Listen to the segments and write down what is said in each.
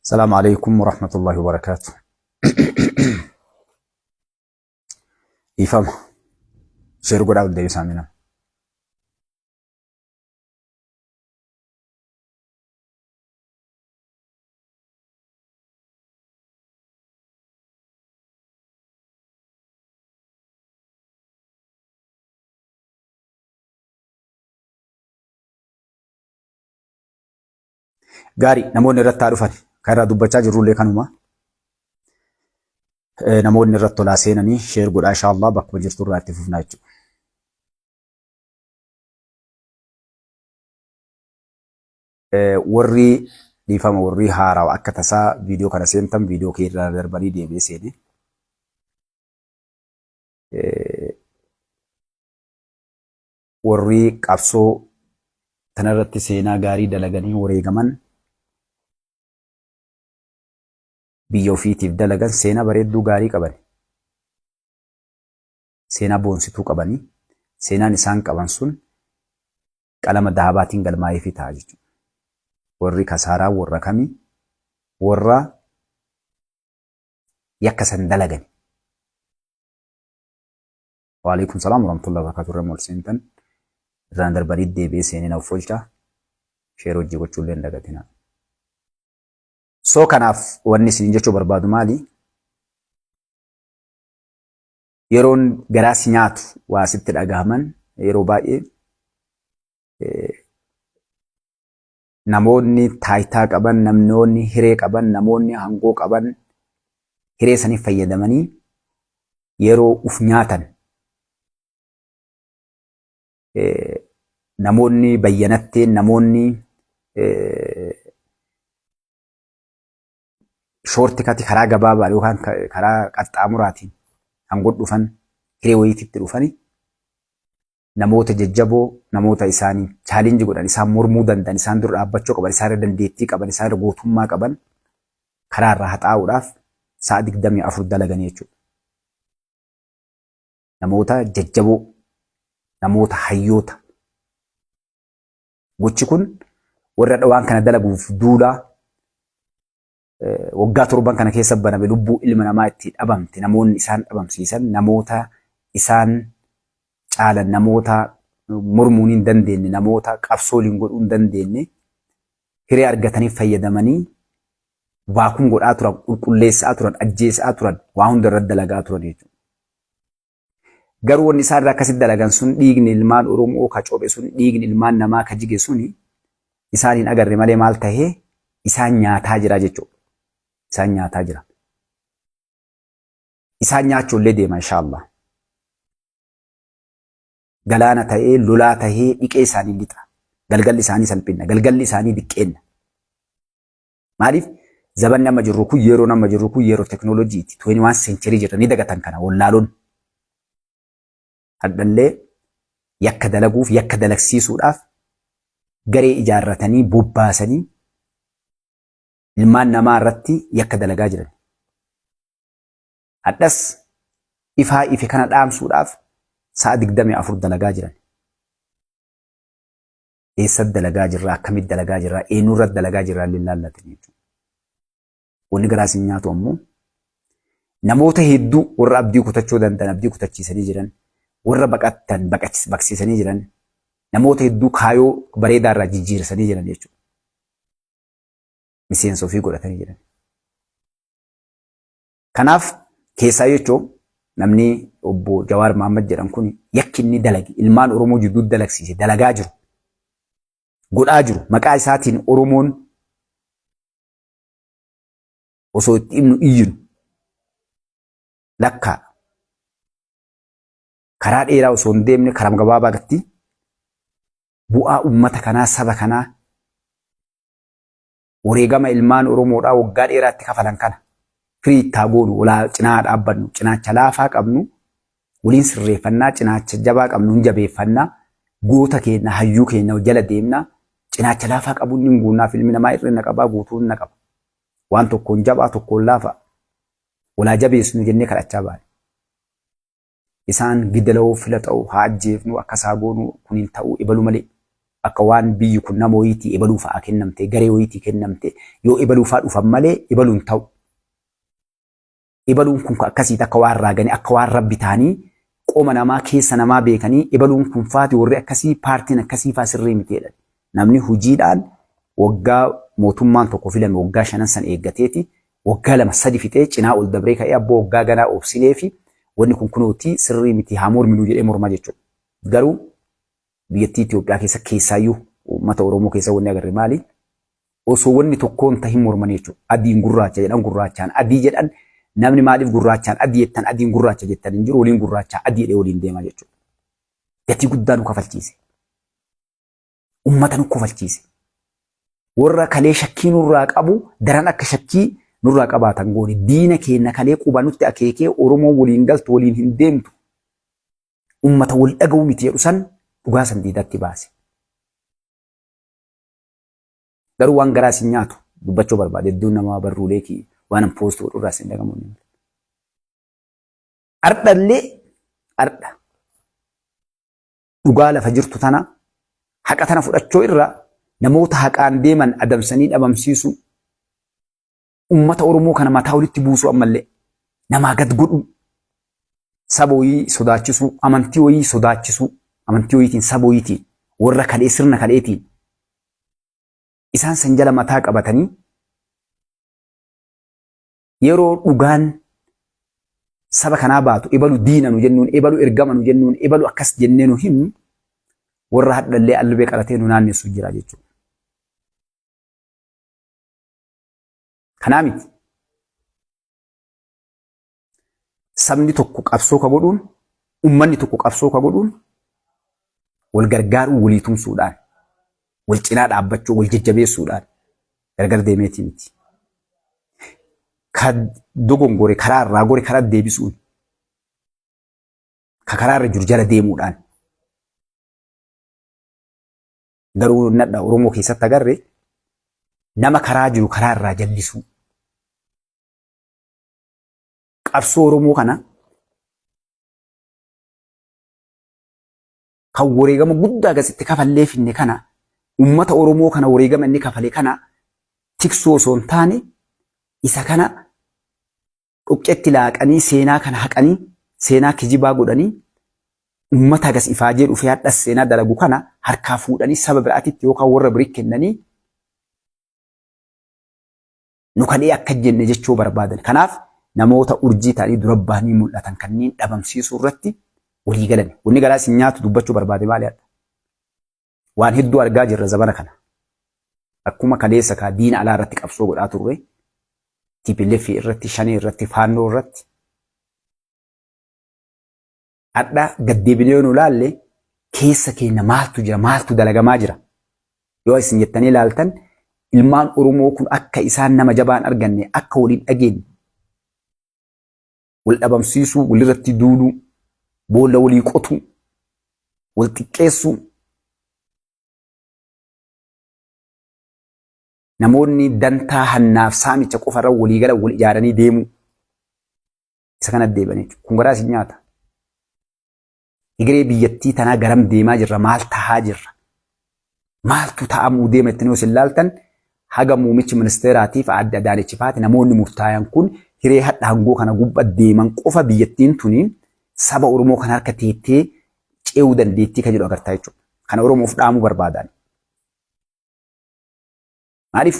Salaamu alaikum warahmatullahi wabarakaatu. Dhiifama. Sheer godhaa ol deebisaa mina. Gaarii namoonni irratti haa dhufan. Kan irraa dubbachaa jirrullee kanuma. Namoonni irratti tolaa seenanii sheer godhaa inshaallah bakkuma jirtu irraa itti fufnaa jechuudha. Warri dhiifama warri haarawa akka tasaa viidiyoo kana seentan viidiyoo kee irraa darbanii deebi'ee seene. Warri qabsoo tanarratti seenaa gaarii dalaganii wareegaman biyya ofiitiif dalagan seenaa bareedduu gaarii qaban. Seenaa boonsituu qabanii seenaan isaan qaban sun qalama dahabaatiin galmaa'eefii ta'a jechuudha. Warri kasaaraa warra kamii warra yakka san dalagani. Waalaikum salaam warahmatullahi wabarakatuh irra ol seentan irraan darbanii deebi'ee seenee na offolcha sheer hojii gochuu illee hin dagatinaa. So kanaaf wanni isiniin jechuu barbaadu maali? Yeroon garaa si nyaatu waa sitti dhagahaman yeroo baay'ee namoonni taayitaa qaban, namnoonni hiree qaban, namoonni hangoo qaban hiree saniif fayyadamanii yeroo uf nyaatan namoonni bayyanatteen namoonni shoortikati karaa gabaabaa yookaan karaa qaxxaamuraatiin hangoo dhufan hiree wayiititti dhufani namoota jajjaboo namoota isaanii chaalenji godhan isaan mormuu danda'an isaan dura dhaabbachuu qaban isaan irra dandeettii qaban isaan irra gootummaa qaban karaa irraa haxaa'uudhaaf sa'a 24 dalaganii jechuudha. Namoota jajjaboo namoota hayyoota gochi kun warra waan kana dalaguuf duulaa waggaa torban kana keessa baname lubbuu ilma namaa itti dhabamte namoonni isaan dhabamsiisan namoota isaan caalan namoota mormuun hin dandeenye namoota qabsoo waliin godhuu hin dandeenye hiree argatanii fayyadamanii vaakuum godhaa turan qulqulleessaa turan ajjeesaa turan waa hunda irratti dalagaa turan jechuudha. Garuu wanni isaan irraa akkasitti dalagan sun dhiigni ilmaan Oromoo ka cophe sun dhiigni ilmaan namaa ka jige suni isaan hin agarre malee maal tahee isaan nyaataa jira jechuudha. Isaan nyaataa jira. Isaan nyaachuu illee deema inshaallah. Galaana ta'ee lolaa tahee dhiqee isaanii lixa. Galgalli isaanii salphinna. Galgalli isaanii diqqeenna. Maaliif zabanni amma jirru kun yeroon amma jirru kun yeroo teknooloojiiti. 21 century jirra ni dagatan kana wallaaloon. Hadhallee yakka dalaguuf yakka dalagsiisuudhaaf garee ijaarratanii bobbaasanii ilmaan namaa irratti yakka dalagaa jiran. Hadhas ifaa ife kana dhaamsuudhaaf sa'a 24 dalagaa jiran. Eessatti dalagaa jirraa, akkamitti dalagaa jirraa, eenyurratti dalagaa jirraa illee laallatanii jechuudha. Wanni garaa isin nyaatu ammoo namoota hedduu warra abdii kutachuu danda'an abdii kutachiisanii jiran, warra baqattan baqsiisanii jiran, namoota hedduu kaayoo bareedaa irraa jijjiirsanii jiran jechuudha. Miseensa ofii godhatanii jiran. Kanaaf keessaa jechuun namni obbo Jawaar Mahaammad jedhan kun yakki inni dalage ilmaan Oromoo jidduu dalagsiise dalagaa jiru godhaa jiru maqaa isaatiin Oromoon osoo itti himnu iyyinu lakkaa karaa dheeraa osoo hin deemne karaa gabaabaa irratti bu'aa uummata kanaa saba kanaa wareegama ilmaan Oromoodhaa waggaa dheeraa itti kafalan kana firii itti haa goonu walaa cinaa haa dhaabbannu cinaacha laafaa qabnu waliin sirreeffannaa cinaacha jabaa qabnu hin jabeeffannaa goota keenya hayyuu keenya jala deemnaa cinaacha laafaa qabuun hin guunnaaf ilmi namaa hir'ina qabaa guutuu hin qaba waan tokkoon jabaa tokkoon laafaa walaa jabeessinu jennee kadhachaa baane. Isaan gidala'uu filaxa'uu haa ajjeefnu akkas haa goonu kun hin ta'uu ibalu malee. Akka waan biyyi kun nama wayiitii ebaluu fa'aa kennamte, garee wayiitii kennamte, yoo ebaluu fa'aa dhufan malee ebaluun ta'u. Ebaluun kun akkasiiti akka waan raaganii, akka waan rabbi ta'anii qoma namaa keessa namaa beekanii ebaluun kun faati warri akkasii paartiin akkasii faa sirrii miti jedhan. Namni hojiidhaan waggaa mootummaan tokko filame waggaa shanan san eeggateeti waggaa lama sadi fixee cinaa ol dabree ka'ee abboo waggaa ganaa obsinee fi wanni kun kunooti sirrii miti haa morminuu jedhee mormaa jechuudha. Garuu biyyattii Itoophiyaa keessa keessaayyuu uummata Oromoo keessa wanni agarre maali? Osoo wanni tokkoon tahin mormanii jechuudha. Adiin gurraacha jedhan gurraachaan adii jedhan namni maaliif gurraachaan adii jettan adiin gurraacha jettan hin jiru waliin gurraachaa adii jedhee waliin deema jechuudha. Gatii guddaa nu kafalchiise. Uummata nu kofalchiise. Warra kalee shakkii nurraa qabu daran akka shakkii nurraa qabaatan goone. Diina keenya kalee quba nutti akeekee Oromoo waliin galtu waliin hin deemtu. Uummata wal dhaga'u miti jedhu san dhugaa san diidatti baase. Garuu waan garaa isin nyaatu dubbachuu barbaade hedduun namaa barruulee kii waan an poost godhu irraa isin dhagamu. Ardhallee ardha dhugaa lafa jirtu tana haqa tana fudhachuu irra namoota haqaan deeman adamsanii dhabamsiisuu ummata Oromoo kana mataa walitti buusuu ammallee namaa gad godhuu saba wayii sodaachisuu amantii wayii sodaachisuu amantii wayiitiin saba wayiitiin warra kalee sirna kaleetiin isaan san jala mataa qabatanii yeroo dhugaan saba kanaa baatu ebalu diina nu jennuun ebalu ergama nu jennuun ebalu akkas jennee nu himnu warra hadhallee albee qaratee nu naannessu jira jechuudha. Kanaa miti. Sabni tokko qabsoo ka godhuun ummanni tokko qabsoo ka godhuun wal gargaaruu walii tumsuudhaan wal cinaa dhaabbachuu wal jajjabeessuudhaan gargar deemeetii miti. Ka dogongore karaa irraa gore karaa deebisuun ka karaa irra jiru jala deemuudhaan garuu nadha Oromoo keessatti agarre nama karaa jiru karaa irraa jallisuu. Qabsoo Oromoo kana kan wareegama guddaa gasitti kafallee finne kana ummata Oromoo kana wareegama inni kafale kana tiksuu osoo hin taane isa kana dhoqqetti laaqanii seenaa kana haqanii seenaa kijibaa godhanii ummata hagas ifaajee dhufee hadhas seenaa dalagu kana harkaa fuudhanii saba biraatitti yookaan warra birii kennanii nu kalee akka jenne jechuu barbaadan. Kanaaf namoota urjii ta'anii dura bahanii mul'atan kanneen dhabamsiisuu irratti walii galan. Wanni garaa isin nyaatu dubbachuu barbaade maali hadha? Waan hedduu argaa jirra zabana kana. Akkuma kaleessa kaa diina alaa irratti qabsoo godhaa turre TPLF irratti, Shanee irratti, Faannoo irratti. Hadha gaddeebinee yoo nu ilaalle keessa keenya maaltu jira, maaltu dalagamaa jira. Yoo isin jettanii ilaaltan ilmaan Oromoo kun akka isaan nama jabaan arganne akka waliin dhageenye wal dhabamsiisuu, walirratti duuluu, boolla walii qotuu, wal xiqqeessuu namoonni dantaa hannaaf saamicha qofarra walii gala wal ijaaranii deemuu isa kana deebi'an jechuudha. Kun garaa isin nyaata. Egeree biyyattii tanaa garam deemaa jirra? Maal tahaa jirra? Maaltu ta'amuu deema jettanii osoo ilaaltan haga muumichi ministeeraatiif aadde Adaanechi faati namoonni murtaayan kun hiree hadha hangoo kana gubba deeman qofa biyyattiin tuni saba Oromoo kana harka teettee ce'uu dandeettii kan jedhu agartaa jechuudha. Kana Oromoof dhaamuu barbaadan. Maaliif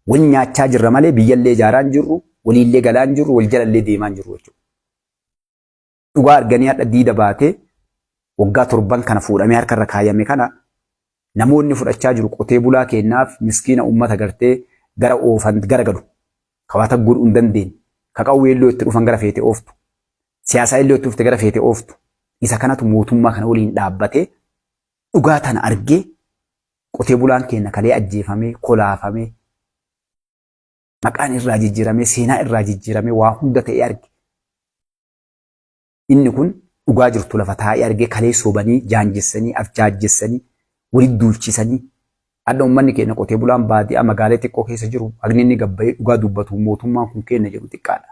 wal nyaachaa jirra malee biyyallee ijaaraa hin jirru, waliillee galaa hin jirru, wal jalallee deemaa hin jirru jechuudha. Dhugaa arganii hadha diida baatee waggaa torban kana fuudhamee harka irra kaayame kana namoonni fudhachaa jiru qotee bulaa keenyaaf miskiina uummata gartee gara oofan gara galu ka waa takka godhuu hin dandeenye ka qawwee illee itti dhufan gara feete ooftu siyaasaa illee itti dhufte gara feete ooftu isa kanatu mootummaa kana waliin dhaabbatee dhugaa tana argee qotee bulaan keenya kalee ajjeefamee kolaafamee maqaan irraa jijjiiramee seenaa irraa jijjiiramee waa hunda ta'ee arge. Inni kun dhugaa jirtu lafa taa'ee argee kalee sobanii jaanjessanii afjaajjessanii walitti duulchisanii hadha uummanni keenya qotee bulaan baadiyaa magaalaa xiqqoo keessa jiru haqni inni gabbayee dhugaa dubbatu mootummaan kun keenya jedhu xiqqaadha.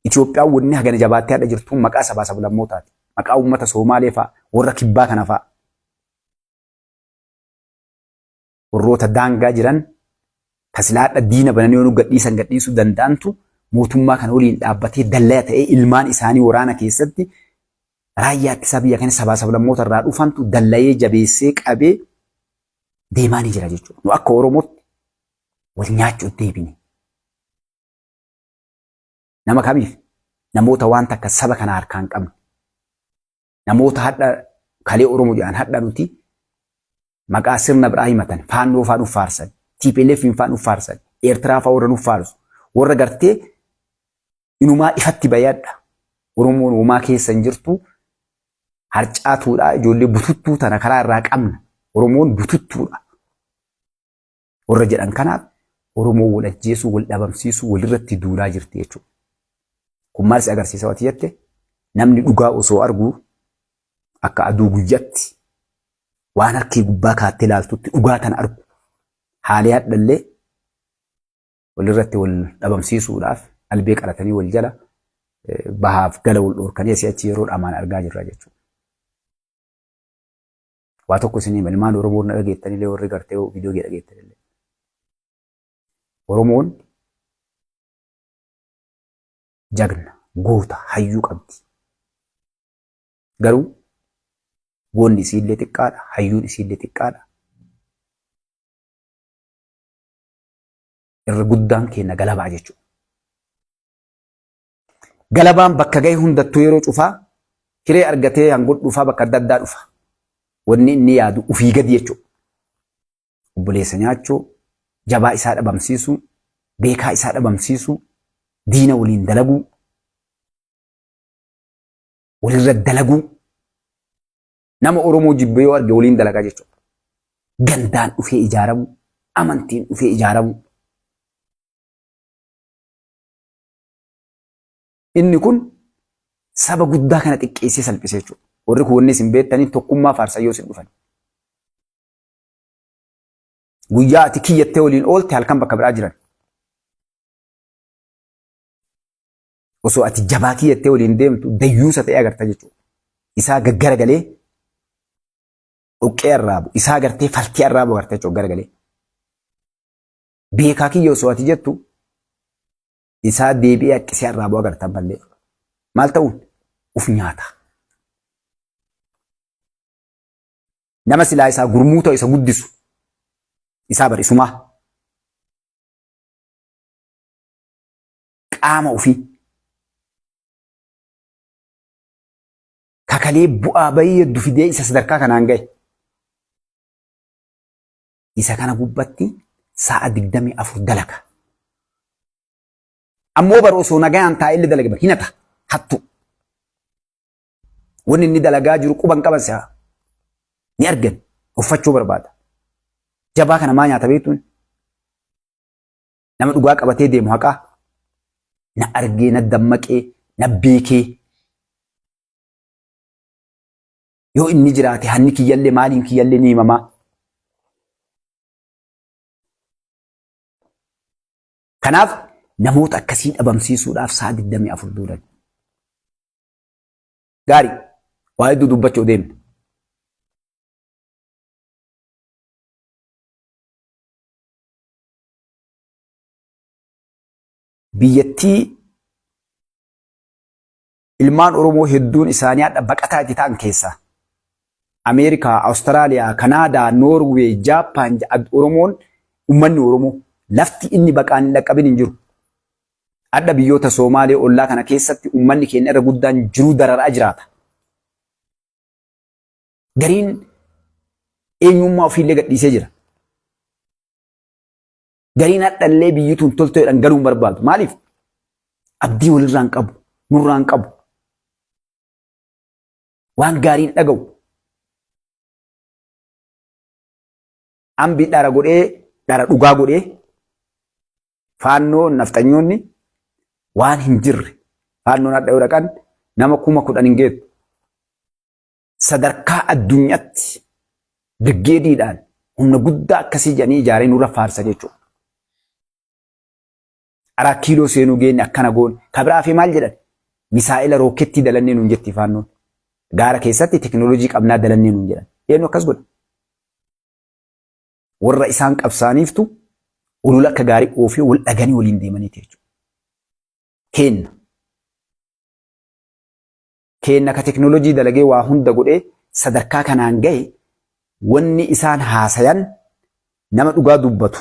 Itoophiyaan wanni hagana jabaattee hadha jirtuun maqaa sabaa sablammootaati. Maqaa uummata Soomaalee fa'a warra kibbaa kana fa'a. Warroota daangaa jiran ka silaa hadha diina bananii yoo nu gadhiisan gadhiisuu danda'antu mootummaa kana waliin dhaabbatee dallaya ta'ee ilmaan isaanii waraana keessatti raayyaa ittisaa biyya kana sabaa sablammoota irraa dhufantu dallayee jabeessee qabee deemaa ni jira jechuudha. Nu akka Oromootti wal nyaachuu deebine. Nama kamiif? Namoota waan takka saba kana harkaa hin qabne. Namoota hadha kalee Oromoo jedhan hadha nuti maqaa sirna biraa himatan faannoo faa nuuf faarsan, TPLF faa nuuf faarsan, Eertiraa faa warra nuuf faarsu, warra gartee inumaa ifatti bayadha. Oromoon homaa keessa hin jirtu harcaatuudha ijoollee bututtuu tana karaa irraa qabna. Oromoon bututtuudha. Warra jedhan kanaaf Oromoo wal ajjeesuu, wal dhabamsiisuu, walirratti duulaa jirti jechuudha. Kun maal si agarsiisa waati jette? Namni dhugaa osoo arguu akka aduu guyyatti waan harkee gubbaa kaattee ilaaltutti dhugaa tana argu. Haalee hadhallee walirratti wal dhabamsiisuudhaaf albee qaratanii wal jala bahaaf gala wal dhoorkanii asii achi yeroo dhamaan argaa jirra jechuudha. Waa tokko isin hima ilmaan Oromoo na dhageettanillee warri gartee viidiyoo kee dhageettanillee. Oromoon jagna goota hayyuu qabdi. Garuu goonni isiillee xiqqaadha hayyuun isiillee xiqqaadha. Irra guddaan keenya galabaa jechuudha. Galabaan bakka gahe hundattuu yeroo cufaa hiree argatee hangoo dhufaa bakka adda addaa dhufa. Wanni inni yaadu ufii gadi jechuudha. Obboleessa nyaachuu, jabaa isaa dhabamsiisuu, beekaa isaa dhabamsiisuu, diina waliin dalaguu, walirra dalaguu. Nama Oromoo jibbe yoo arge waliin dalagaa jechuudha. Gandaan dhufee ijaaramuu, amantiin dhufee ijaaramuu. Inni kun saba guddaa kana xiqqeessee salphisee jechuudha. Warri kun wanni isin beektaniin tokkummaa faarsan yoo isin dhufan. Guyyaa ati kiyyattee waliin oolte halkan bakka biraa jiran. Osoo ati jabaa kiyyattee waliin deemtu dayyuusa ta'ee agarta jechuudha. Isaa gaggaragalee dhoqqee arraabu, isaa gartee faltii arraabu agarta jechuudha garagalee. Beekaa kiyya osoo ati jettu isaa deebi'ee haqqisee arraabuu agarta ammallee. Maal ta'uun? Uf nyaata. Nama silaa isaa gurmuu ta'u isa guddisu isaa bar isumaa. Qaama ofii. Kakalee bu'aa bayii heddu fidee isa sadarkaa kanaan gahe. Isa kana gubbatti sa'a 24 dalaga. Ammoo bar osoo nagayaan taa'ellee dalage bar hinata hattu. Wanni inni dalagaa jiru quban qaban si'a. Ni argan uffachuu barbaada. Jabaa kana maa nyaata beektuun? Nama dhugaa qabatee deemu haqaa. Na argee, na dammaqee, na beekee. Yoo inni jiraate hanni kiyyallee maaliin kiyyallee ni himamaa. Kanaaf namoota akkasii dhabamsiisuudhaaf sa'a 24 duulan. Gaarii waa hedduu dubbachuu deemna. Biyyattii ilmaan Oromoo hedduun isaanii hadha baqataa itti ta'an keessaa Ameerikaa, Awustiraaliyaa, Kanaadaa, Noorwee, Jaappaan Oromoon uummanni Oromoo lafti inni baqaan hin dhaqqabin hin jiru. Hadha biyyoota Soomaalee ollaa kana keessatti uummanni keenya irra guddaan jiruu dararaa jiraata. Gariin eenyummaa ofiillee gadhiisee jira. Gariin hadhallee biyyi tun toltee jedhan galuu hin barbaadu. Maaliif? Abdii walirraa hin qabu. Nurraa hin qabu. Waan gaarii hin dhaga'u. Ambi dhara godhee dhara dhugaa godhee faannoo nafxanyoonni waan hin jirre faannoon hadha yoo dhaqan nama 10,000 hin geettu. Sadarkaa addunyaatti birgeediidhaan humna guddaa akkasii jedhanii ijaaree nurra faarsa jechuudha. Araa kiiloo seenuu geenye akkana goone. Ka biraa fi maal jedhan? Misaa'ela rookettii dalannee nuun jetti faannoon. Gaara keessatti teknooloojii qabnaa dalannee nuun jedhan. Eenyu akkas godha? Warra isaan qabsaaniiftu olola akka gaarii oofee wal dhaganii waliin deemaniiti jechuudha. Keenna. Keenna ka teknoolojii dalagee waa hunda godhee sadarkaa kanaan gahe wanni isaan haasayan nama dhugaa dubbatu,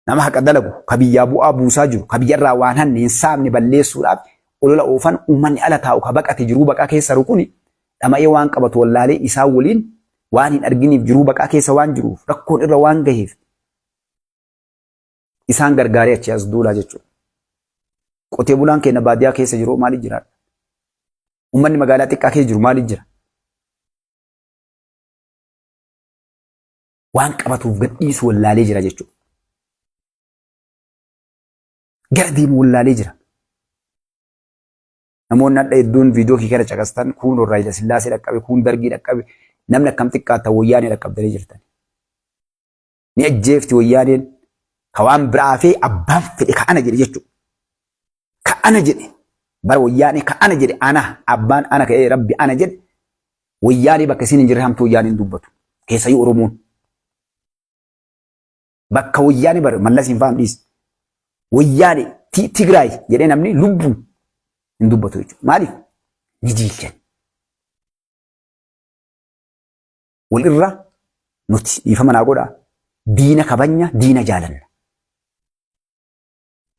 nama haqa dalagu, ka biyyaa bu'aa buusaa jiru, ka biyyarraa waan hanne hin saamne balleessuudhaaf olola oofan uummanni ala taa'u ka baqate jiruu baqaa keessa jiru kuni dhama'ee waan qabatu wallaalee isaan waliin waan hin arginiif jiruu baqaa keessa waan jiruuf rakkoon irra waan gaheef isaan gargaaree achi as duulaa jechuudha. Qotee bulaan keenya baadiyyaa keessa jiru maaliif jiraadha? Uummanni magaalaa xiqqaa keessa jiru maaliif jira? Waan qabatuuf gadhiisu wallaalee jira jechuudha. Gara deemu wallaalee jira. Namoonni hadha hedduun viidiyoo kee kana caqastan kuun warra Hayila Sillaasee dhaqqabe, kuun Dargii dhaqqabe, namni akkam xiqqaata wayyaanee dhaqqabdanii jirtan. Ni ajjeefti wayyaaneen ka waan biraa hafee abbaan fedhe ka ana jedhe jechuudha. Ka ana jedhe bara wayyaanee ka ana jedhe ana abbaan ana ka'ee rabbi ana jedhe wayyaanee bakka isin hin jirre hamtuu wayyaaneen dubbatu. Keessayyuu Oromoon. Bakka wayyaanee bara mallas hin faam dhiis. Wayyaanee Tigraay jedhee namni lubbuun hin dubbatu jechuudha. Maaliif? Ni jiilchan. Wal irra nuti dhiifama naa godhaa. Diina kabanya, diina jaalanna.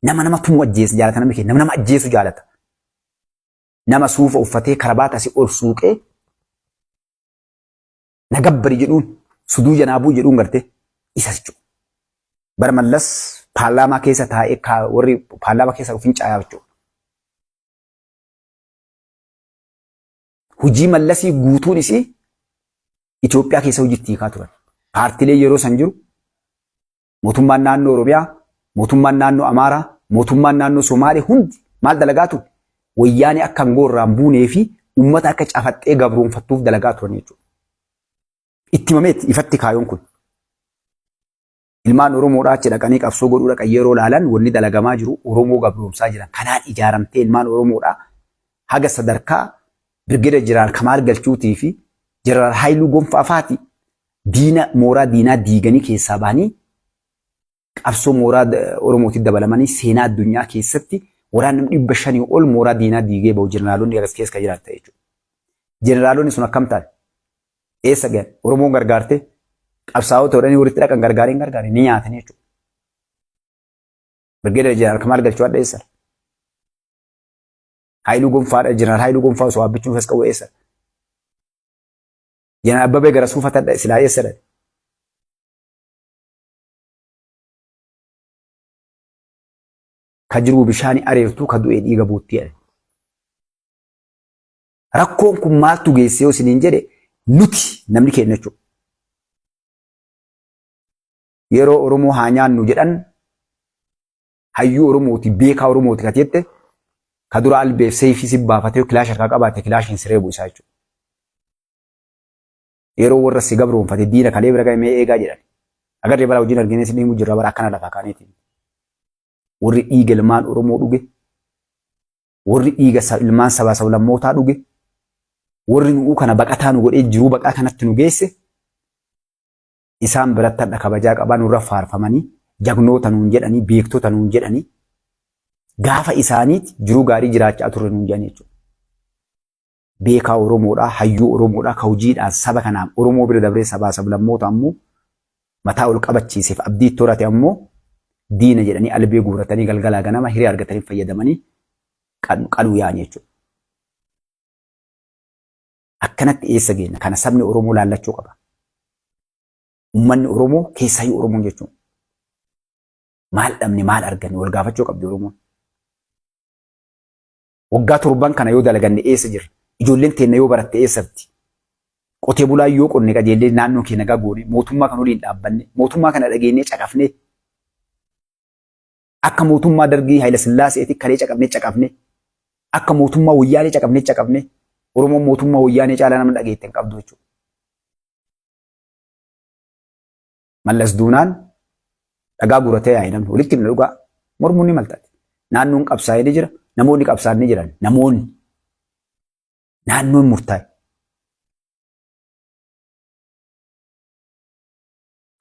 Nama nama tumu ajjeesa jaalata namni keenya. Nama nama ajjeesu jaalata. Nama suufa uffatee karabaata asii ol suuqee na gabbari jedhuun suduu janaabuu jedhuun gartee isa jechuudha. Bara Mallas paarlaamaa keessa taa'ee warri paarlaamaa keessa fincaayaa jechuudha. Hojii Mallasii guutuun isii Itoophiyaa keessa hojiitti hiikaa turan. Paartilee yeroo san jiru mootummaan naannoo Oromiyaa, mootummaan naannoo Amaaraa, mootummaan naannoo Somaalee hundi maal dalagaa ture? Wayyaanee akka aangoo irraa hin buunee fi uummata akka cafaxxee gabroonfattuuf dalagaa turan jechuudha. Itti himameetti ifatti kaayoon kun. Ilmaan Oromoodhaa achi dhaqanii qabsoo godhuu dhaqan yeroo laalan wanni dalagamaa jiru Oromoo gabroomsaa jiran. Kanaan ijaaramtee ilmaan Oromoodhaa haga sadarkaa Birgeeda Jeneraal Kamaal Galchuutii fi Jeneraal Haayiluu Gonfaa faati diina mooraa diinaa diiganii keessaa bahanii qabsoo mooraa Oromootti dabalamanii seenaa addunyaa keessatti waraanni 500 ol mooraa diinaa diigee bahu jeneraalonni agas keessa kan jiraatan jechuudha. Jeneraalonni sun akkam ta'an? Eessa gahan? Oromoon gargaarte qabsaa'ota godhanii walitti dhaqan gargaaree hin gargaare ni nyaatanii jechuudha. Birgeedar Jeneraal Kamaal Galchuu adda eessa? Haayiluu Gonfaadha Jeneraal Haayiluu Gonfaa osoo abbichuun fes qabu eessa? Jeneraal Abbabee Garasuu fatadha silaa eessa dha? Ka jiruu bishaani areertuu ka du'ee dhiiga buuttii jedhe. Rakkoon kun maaltu geesse yoo isiniin jedhe nuti namni keenya jechuudha. Yeroo Oromoo haa nyaannu jedhan hayyuu Oromooti beekaa Oromooti ka jette ka dura albeef seeyfii si baafatee kilaash harkaa qabaate kilaashiin siree bu'isaa jechuudha. Yeroo warra si gabroonfate diina kalee bira ga'e mee eegaa jedhan. Agarree bara hojiin arginee si dhiimu jirra bara akkana lafaa kaaneeti. Warri dhiiga ilmaan Oromoo dhuge warri dhiiga ilmaan sabaa sablammootaa dhuge, warri nu'uu kana baqataa nu godhee jiruu baqaa kanatti nu geesse, isaan biratti hadha kabajaa qabaa nurra faarfamanii, jagnoota nuun jedhanii, beektota nuun jedhanii, gaafa isaaniiti jiruu gaarii jiraachaa turre nuun jedhanii jechuudha. Beekaa Oromoodhaa, hayyuu Oromoodhaa, ka hojiidhaan saba kanaaf Oromoo bira dabree sabaa sablammoota ammoo mataa ol qabachiiseef abdii itti horate ammoo diina jedhanii albee guuratanii galgalaa ganama hiree argatanii fayyadamanii qaluu yaa'an jechuudha. Akkanatti eessa geenya? Kana sabni Oromoo laallachuu qaba. Uummanni Oromoo keessaayyuu Oromoon jechuun maal dhabne maal arganne wal gaafachuu qabdi Oromoon. Waggaa torban kana yoo dalaganne eessa jirra? Ijoolleen teenna yoo baratte eessatti? Qotee bulaan yoo qonne qajeellee naannoo kee nagaa goone mootummaa kan waliin dhaabbanne mootummaa kana dhageenyee caqafnee akka mootummaa dargii Hayila Sillaaseeti kalee caqafnee caqafnee akka mootummaa wayyaanee caqafnee caqafnee Oromoon mootummaa wayyaanee caalaa nama dhageette hin qabdu jechuudha. Mallas duunaan dhagaa guuratee yaa'e namni walitti himna dhugaa mormuun ni maltaati. Naannoon qabsaa'ee ni jira, namoonni qabsaa'an ni jiran, namoonni naannoon murtaa'e.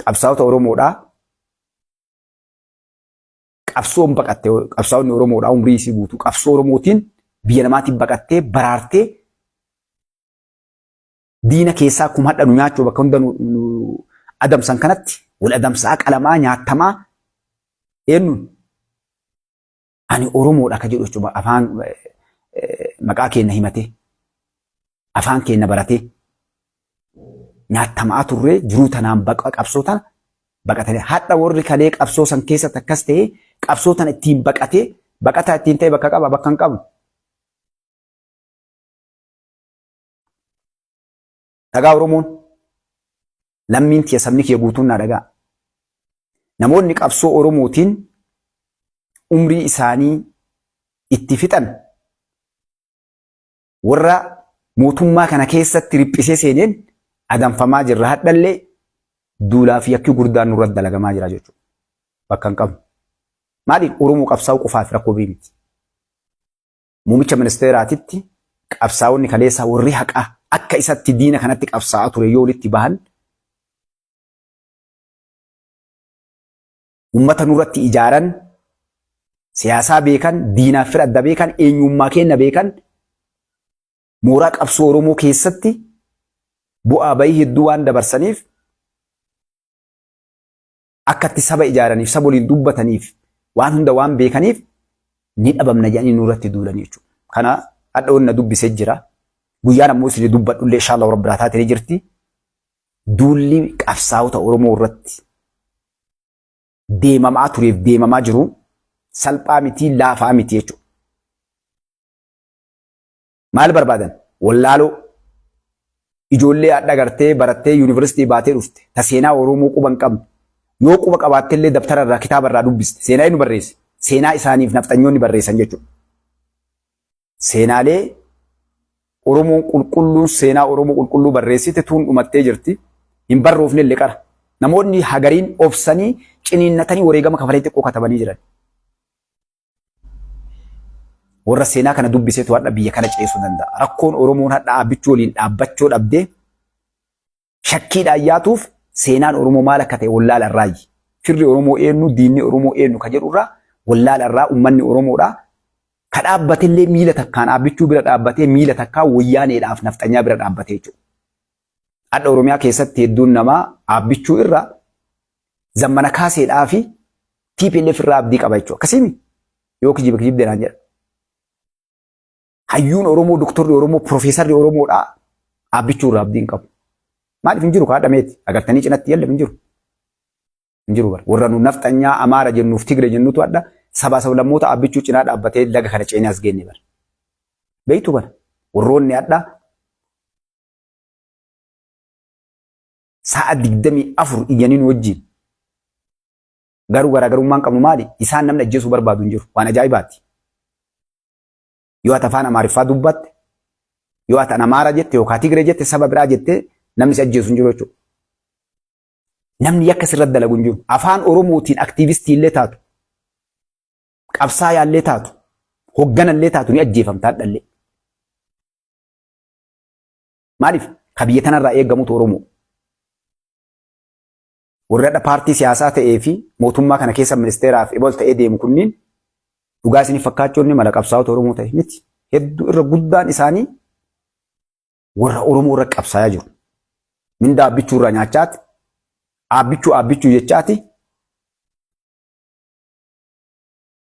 Qabsaa'ota Oromoodhaa qabsoon baqatte qabsaa'onni Oromoodhaa umrii isii guutuu qabsoo Oromootiin biyya namaatiin baqattee baraartee diina keessaa akkuma hadha nu nyaachuu bakka hunda nu adamsan kanatti wal adamsaa qalamaa nyaattamaa eenyuun ani Oromoodha ka jedhu jechuudha afaan maqaa keenya himatee afaan keenya baratee nyaattamaa turree jiruu tanaan baqa qabsoo tana baqatanii hadha warri kalee qabsoo san keessatti akkas ta'ee qabsoo tana ittiin baqatee baqataa ittiin ta'e bakka qaba bakka hin qabu. Dhagaa Oromoon lammiin tiya sabni kiyya guutuun naa dhagaa. Namoonni qabsoo Oromootiin umrii isaanii itti fixan warra mootummaa kana keessatti riphisee seeneen adamfamaa jirra hadhallee duulaa fi yakki gurdaan nurratti dalagamaa jira jechuudha. Bakka hin qabnu. Maaliif Oromoo qabsaa'uu qofaaf rakkoo bii miti. Muumicha ministeeraatitti qabsaa'onni kaleessaa warri haqaa akka isatti diina kanatti qabsaa'aa ture yoo walitti bahan ummata nurratti ijaaran siyaasaa beekan diinaaf fira adda beekan eenyummaa keenya beekan mooraa qabsoo Oromoo keessatti bu'aa bayii hedduu waan dabarsaniif akka itti saba ijaaraniif saba waliin dubbataniif waan hunda waan beekaniif ni dhabamna jedhanii nurratti duulanii jechuudha. Kana hadha wanni na dubbisee jira. Guyyaan ammoo isin dubbadhullee inshallah rabbi biraa taatee jirti. Duulli qabsaa'ota Oromoo irratti deemamaa tureef deemamaa jiru salphaa miti laafaa miti jechuudha. Maal barbaadan? Wallaaloo. Ijoollee hadha gartee barattee yuunivarsiitii baatee dhufte ta seenaa Oromoo quba hin qabne. Yoo quba qabaatte illee dabtara irraa kitaaba irraa dubbiste. Seenaa eenyu barreesse? Seenaa isaaniif nafxanyoonni barreessan jechuudha. Seenaalee Oromoon qulqulluun seenaa Oromoo qulqulluu barreessite tuun dhumattee jirti. Hin barroofne illee qara. Namoonni hagariin obsanii ciniinnatanii wareegama kafalee xiqqoo katabanii jiran. Warra seenaa kana dubbiseetu hadha biyya kana ceesuu danda'a. Rakkoon Oromoon hadha Abbichuu waliin dhaabbachuu dhabdee shakkiidhaan yaatuuf seenaan Oromoo maal akka ta'e wallaala irraayi. Firri Oromoo eenyu, diinni Oromoo eenyu ka jedhu irraa wallaala irraa uummanni Oromoodha. Ka dhaabbatellee miila takkaan Abbichuu bira dhaabbatee miila takkaan wayyaaneedhaaf nafxanyaa bira dhaabbatee jechuudha. Hadha Oromiyaa keessatti hedduun namaa Abbichuu irraa Zammana Kaaseedhaa fi TPLF irraa abdii qaba jechuudha. Akkasiimi yoo kijiba kijibdee naan jedha. Hayyuun Oromoo, doktorri Oromoo, piroofeesarri Oromoodhaa Abbichuu irraa abdii hin qabu. Maaliif hin jiru kaadha meeti? Agartanii cinatti yalla hin jiru. Hin jiru bara. Warra nu nafxanyaa Amaara jennuuf Tigre jennutu hadha sabaa sablammoota Abbichuu cinaa dhaabbatee laga kana ceenee as geenne bara. Beektu bara. Warroonni hadha sa'a 24 iyyanii nu wajjin. Garuu garaagarummaan qabnu maali? Isaan namni ajjeesuu barbaadu hin jiru. Waan ajaa'ibaati. Yoo ati afaan Amaariffaa dubbatte, yoo ati an Amaara jette yookaan Tigree jette saba biraa jette namni si ajjeesu hin jiru jechuudha. Namni yakka sirratti dalagu hin jiru. Afaan Oromootiin aktiivistii illee taatu, qabsaayaa illee taatu, hoggana illee taatu ni ajjeefamta hadhallee. Maaliif? Ka biyya tanarraa eegamutu Oromoo. Warri hadha paartii siyaasaa ta'ee fi mootummaa kana keessa ministeeraaf ebol ta'ee deemu kunniin dhugaa isinii fakkaachuun ni mala qabsaa'ota Oromoo ta'e miti. Hedduu irra guddaan isaanii warra Oromoo irra qabsaayaa jiru. Mindaa abbichuu irraa nyaachaati, abbichuu abbichuu jechaati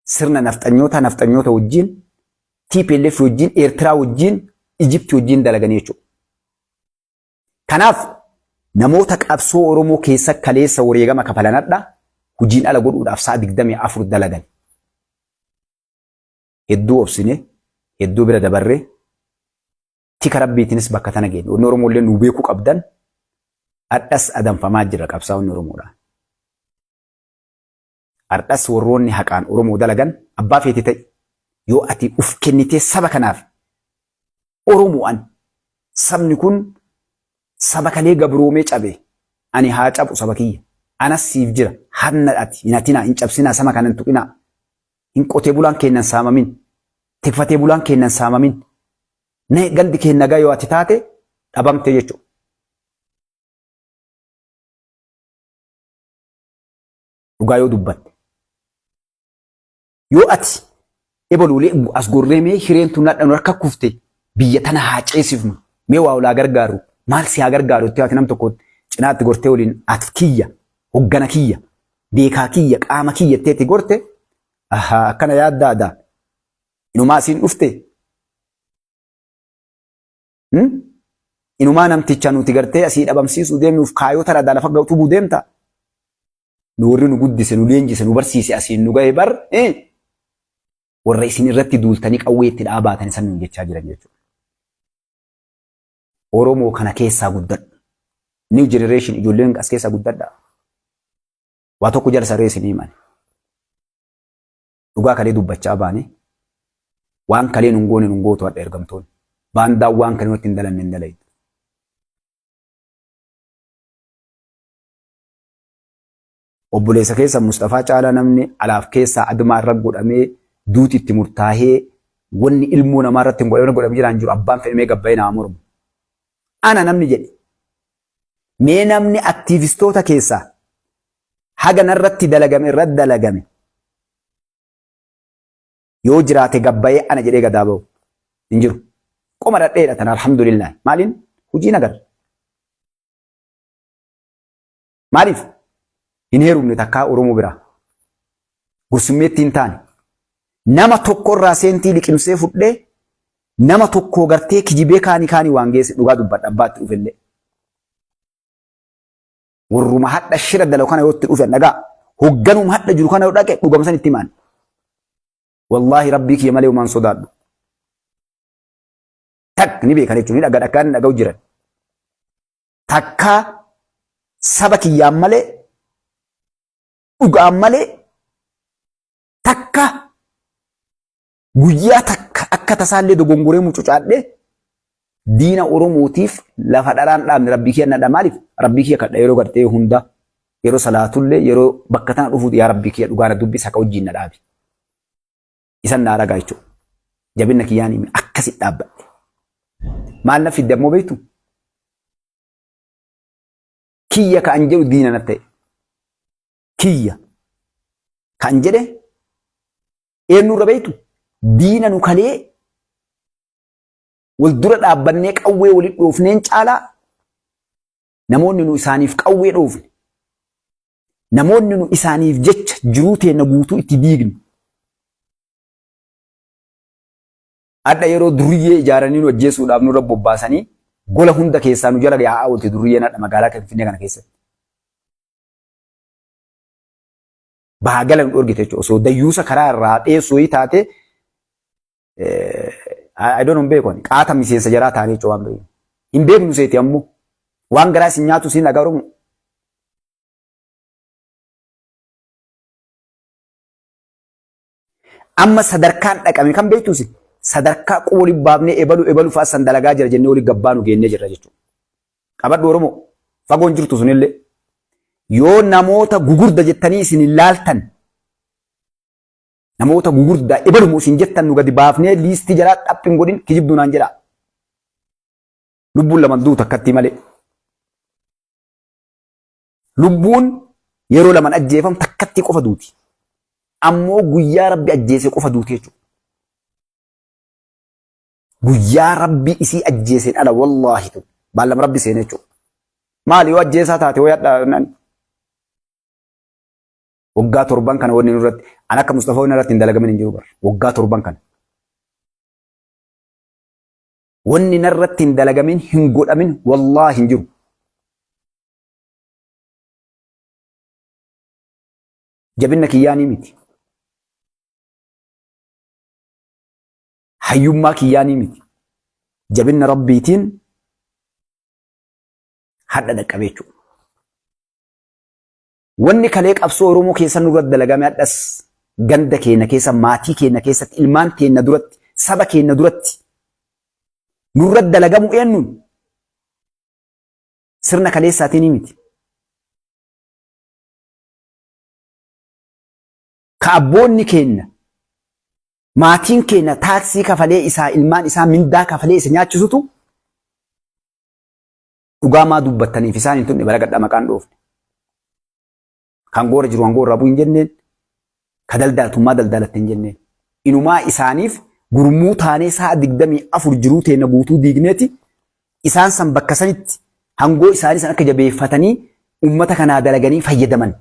sirna nafxanyoota nafxanyoota wajjin TPLF wajjin Eertiraa wajjin Ijipti wajjin dalaganii jechuudha. Kanaaf namoota qabsoo Oromoo keessa kaleessa wareegama kafalanadha hojiin ala godhuudhaaf sa'a 24 dalagan. Hedduu obsine, hedduu bira dabarree, tika rabbiitiinis bakka tana geenye. Wanni Oromoo illee nu beekuu qabdan hadhas adamfamaa jira qabsaa'onni Oromoodha. Hardhas warroonni haqaan Oromoo dalagan abbaa feete ta'i yoo ati uf kennitee saba kanaaf Oromoo an sabni kun saba kalee gabroomee cabe ani haa cabu saba kiyya anas siif jira hanna ati hin hatinaa hin cabsinaa sama kana hin tuqinaa hin qotee bulaan keennan saamamin tikfatee bulaan keennan saamamin na gandi keenna nagaa yoo ati taate dhabamte jechuudha. Dhugaa yoo dubbatte. Yoo ati eboluulee as gorree mee hireen tun hadha nu harka kufte biyya tana haa ceesifnu mee waa olaa gargaaru maal si haa gargaaru itti ati nam tokko cinaatti gortee waliin ati kiyya hoggana kiyya beekaa kiyya qaama kiyya itti ati gorte ahaa akkana yaaddaadha inumaa asiin dhufte Inumaa namticha nuti gartee asii dhabamsiisuu deemnuuf kaayoo tana lafa utubuu deemta. Nu warri nu guddise, nu leenjise, nu barsiise asiin nu gahe bar warra isin irratti duultanii qawwee itti dhaabaatan isan nuun jechaa jiran jechuudha. Oromoo kana keessaa guddadhu. New generation ijoolleen as keessaa guddadha. Waa tokko jala saree isin himani. Dhugaa kalee dubbachaa baane waan kalee nun goone nun gootu hadha ergamtoonni. Baandaan waan kalee nutti hin dalanne hin dalaytu. Obboleessa keessa Mustafaa Caalaa namni alaaf keessaa admaa irra godhamee duuti itti murtaahee wanni ilmoo namaa irratti hin godhamne godhamee jiraan jiru abbaan fedhamee gabbayee nama mormu. Ana namni jedhe. Mee namni aktiivistoota keessaa haga narratti dalagame irratti dalagame yoo jiraate gabbayee ana jedhee gadaa ba'u hin jiru. Qoma dhadheedha tana alhamdulillah. Maaliin hojii nagarra. Maaliif hin heerumne takkaa Oromoo biraa? Gursummeetti hin taane. Nama tokko irraa seentii liqimsee fudhee nama tokkoo gartee kijibee kaanii kaanii waan geesse dhugaa dubbadha abbaatti dhufellee. Warruma hadha shira dalagu kana yoo itti dhufe dhagaa hogganuma hadha jiru kana yoo dhaqe dhugama san itti himaan. Wallaahi rabbii kiyya malee homaan sodaadhu. Tak ni beekan jechuun ni dhaga dhakkaan dhaga'u jiran. Takkaa saba kiyyaan malee dhugaan malee takka guyyaa takka akka tasaallee dogongoree mucucaadhee diina Oromootiif lafa dharaan dhaabne rabbii kiyya nadha maaliif rabbii kiyya kadha yeroo gartee hunda yeroo salaatullee yeroo bakka tana dhufuut yaa rabbii kiyya dhugaa na dubbisa ka wajjiin na dhaabi. Isan naa ragaa jechuudha. Jabinna kiyyaan hime akkasi dhaabbadhe. Maal na fidde ammoo beektu? Kiyya ka'an jedhu diina na ta'e. Kiyya kan jedhe eenyurra beektu? Diina nu kalee wal dura dhaabbannee qawwee walitti dhoofneen caalaa namoonni nu isaaniif qawwee dhoofne Namoonni nu isaaniif jecha jiruu teenna guutuu itti diignu. Hadha yeroo durriyyee ijaaranii nu ajjeesuudhaaf nurra bobbaasanii gola hunda keessaa nu jala yaa'aa oolte durriyyeen hadha magaalaa Finfinnee kana keessatti. Baagala nu dhorgite jechuudha. Osoo dayyuusa karaa irraa dheessuu wayii taate I don't know beeku ani qaata miseensa jaraa taanee jechuudha waan beeknu. Hin beeknu seeti ammoo waan garaa isin nyaatu isin dhagaa Oromoo. Amma sadarkaan dhaqame kan beektusi sadarkaa quba waliin baafnee ebalu ebalu fa'aa san dalagaa jira jennee waliin gabbaanu geennee jirra jechuudha. Qabadhu Oromoo fagoon jirtu sunillee yoo namoota gugurda jettanii isin hin laaltan namoota gugurdaa ebalumu isin jettan nu gadi baafnee liistii jaraa xaphi hin godhin kijibduu naan jedhaa. Lubbuun laman duutu akkatti malee. Lubbuun yeroo laman ajjeefam takkatti qofa duuti. Ammoo guyyaa rabbi ajjeese qofa duuti jechuudha. Guyyaa rabbi isii ajjeeseen ala wallaahi tun baallama rabbi seene jechuudha. Maali yoo ajjeesaa taate hoo yadha nani. Waggaa torban kana wanni nurratti an akka Mustafaa wanni irratti hin dalagamin hin jiru bar. Waggaa torban kana. Wanni narratti hin dalagamin hin godhamin wallaahi hin jiru. Jabinna kiyyaanii miti. Hayyummaa kiyyaanii miti. Jabinna rabbiitiin hadha dhaqqabe jechuudha. Wanni kalee qabsoo Oromoo keessa nurra dalagame hadhas ganda keenya keessa maatii keenya keessatti ilmaan keenya duratti saba keenya duratti nurra dalagamu eenyuun sirna kaleessaatiin miti. Ka abboonni keenya maatiin keenya taaksii kafalee isaa ilmaan isaa mindaa kafalee isa nyaachisutu dhugaa maa dubbattaniif isaan hin tunne balagadha maqaan dhoofne. Kan goora jiru hangoo irraa bu'u hin jenneen. Ka daldaltu maa daldalatte hin jenneen. Inumaa isaaniif gurmuu taanee sa'a 24 jiruu teenna guutuu diigneeti isaan san bakka sanitti hangoo isaanii san akka jabeeffatanii ummata kanaa dalaganii fayyadaman.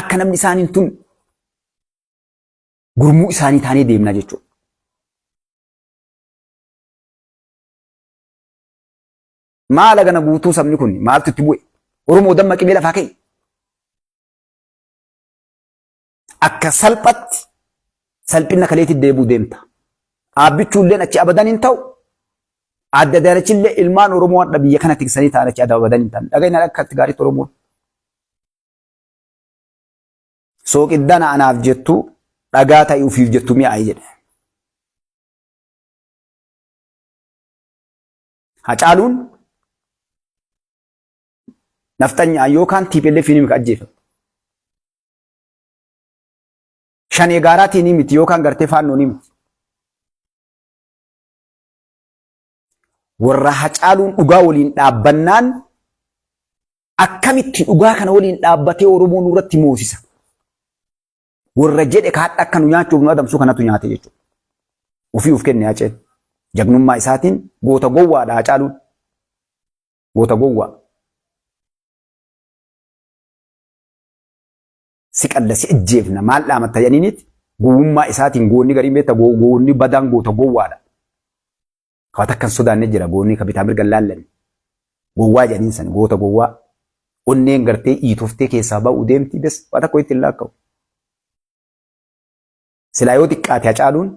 Akka namni isaan hin tunne gurmuu isaanii taanee deemnaa jechuudha. Maala gana guutuu sabni kun maaltu itti bu'e? Oromoo dammaqi mee lafaa ka'i. Akka salphatti salphina kaleetti deebi'u deemta. Aabbichuulleen achi abadan hin ta'u. Adda darachillee ilmaan Oromoo hadha biyya kana tiksanii ta'an achi abadan hin ta'an. Dhaga'ina akka itti gaariitti Oromoon. Sooqiddana anaaf jettu dhagaa ta'i ofiif jettu mi'aayi jedhe. Hacaaluun nafxanyaa yookaan TPLF ni miti ajjeefame. Shanee gaaraatiin ni miti yookaan gartee faannoo ni miti. Warra Hacaaluun dhugaa waliin dhaabbannaan akkamitti dhugaa kana waliin dhaabbatee Oromoo nurratti moosisa. Warra jedhe kaadha akka nu nyaachuuf nu adamsu kanatu nyaate jechuudha. Ofii of kenne Haceen. Jagnummaa isaatiin goota gowwaadha Hacaaluun. Goota gowwaa. Si qalla si ajjeefna maal dhaamatta jedhaniinit gowwummaa isaatiin goonni gariin beekta goonni badaan goota gowwaadha. Ka takka hin sodaanne jira goonni ka bitaa mirga hin laallanne. Gowwaa jedhaniin san goota gowwaa. Onneen gartee iitoftee keessaa ba'uu deemti bes waa takka itti hin laakka'u. Silaa yoo xiqqaate Hacaaluun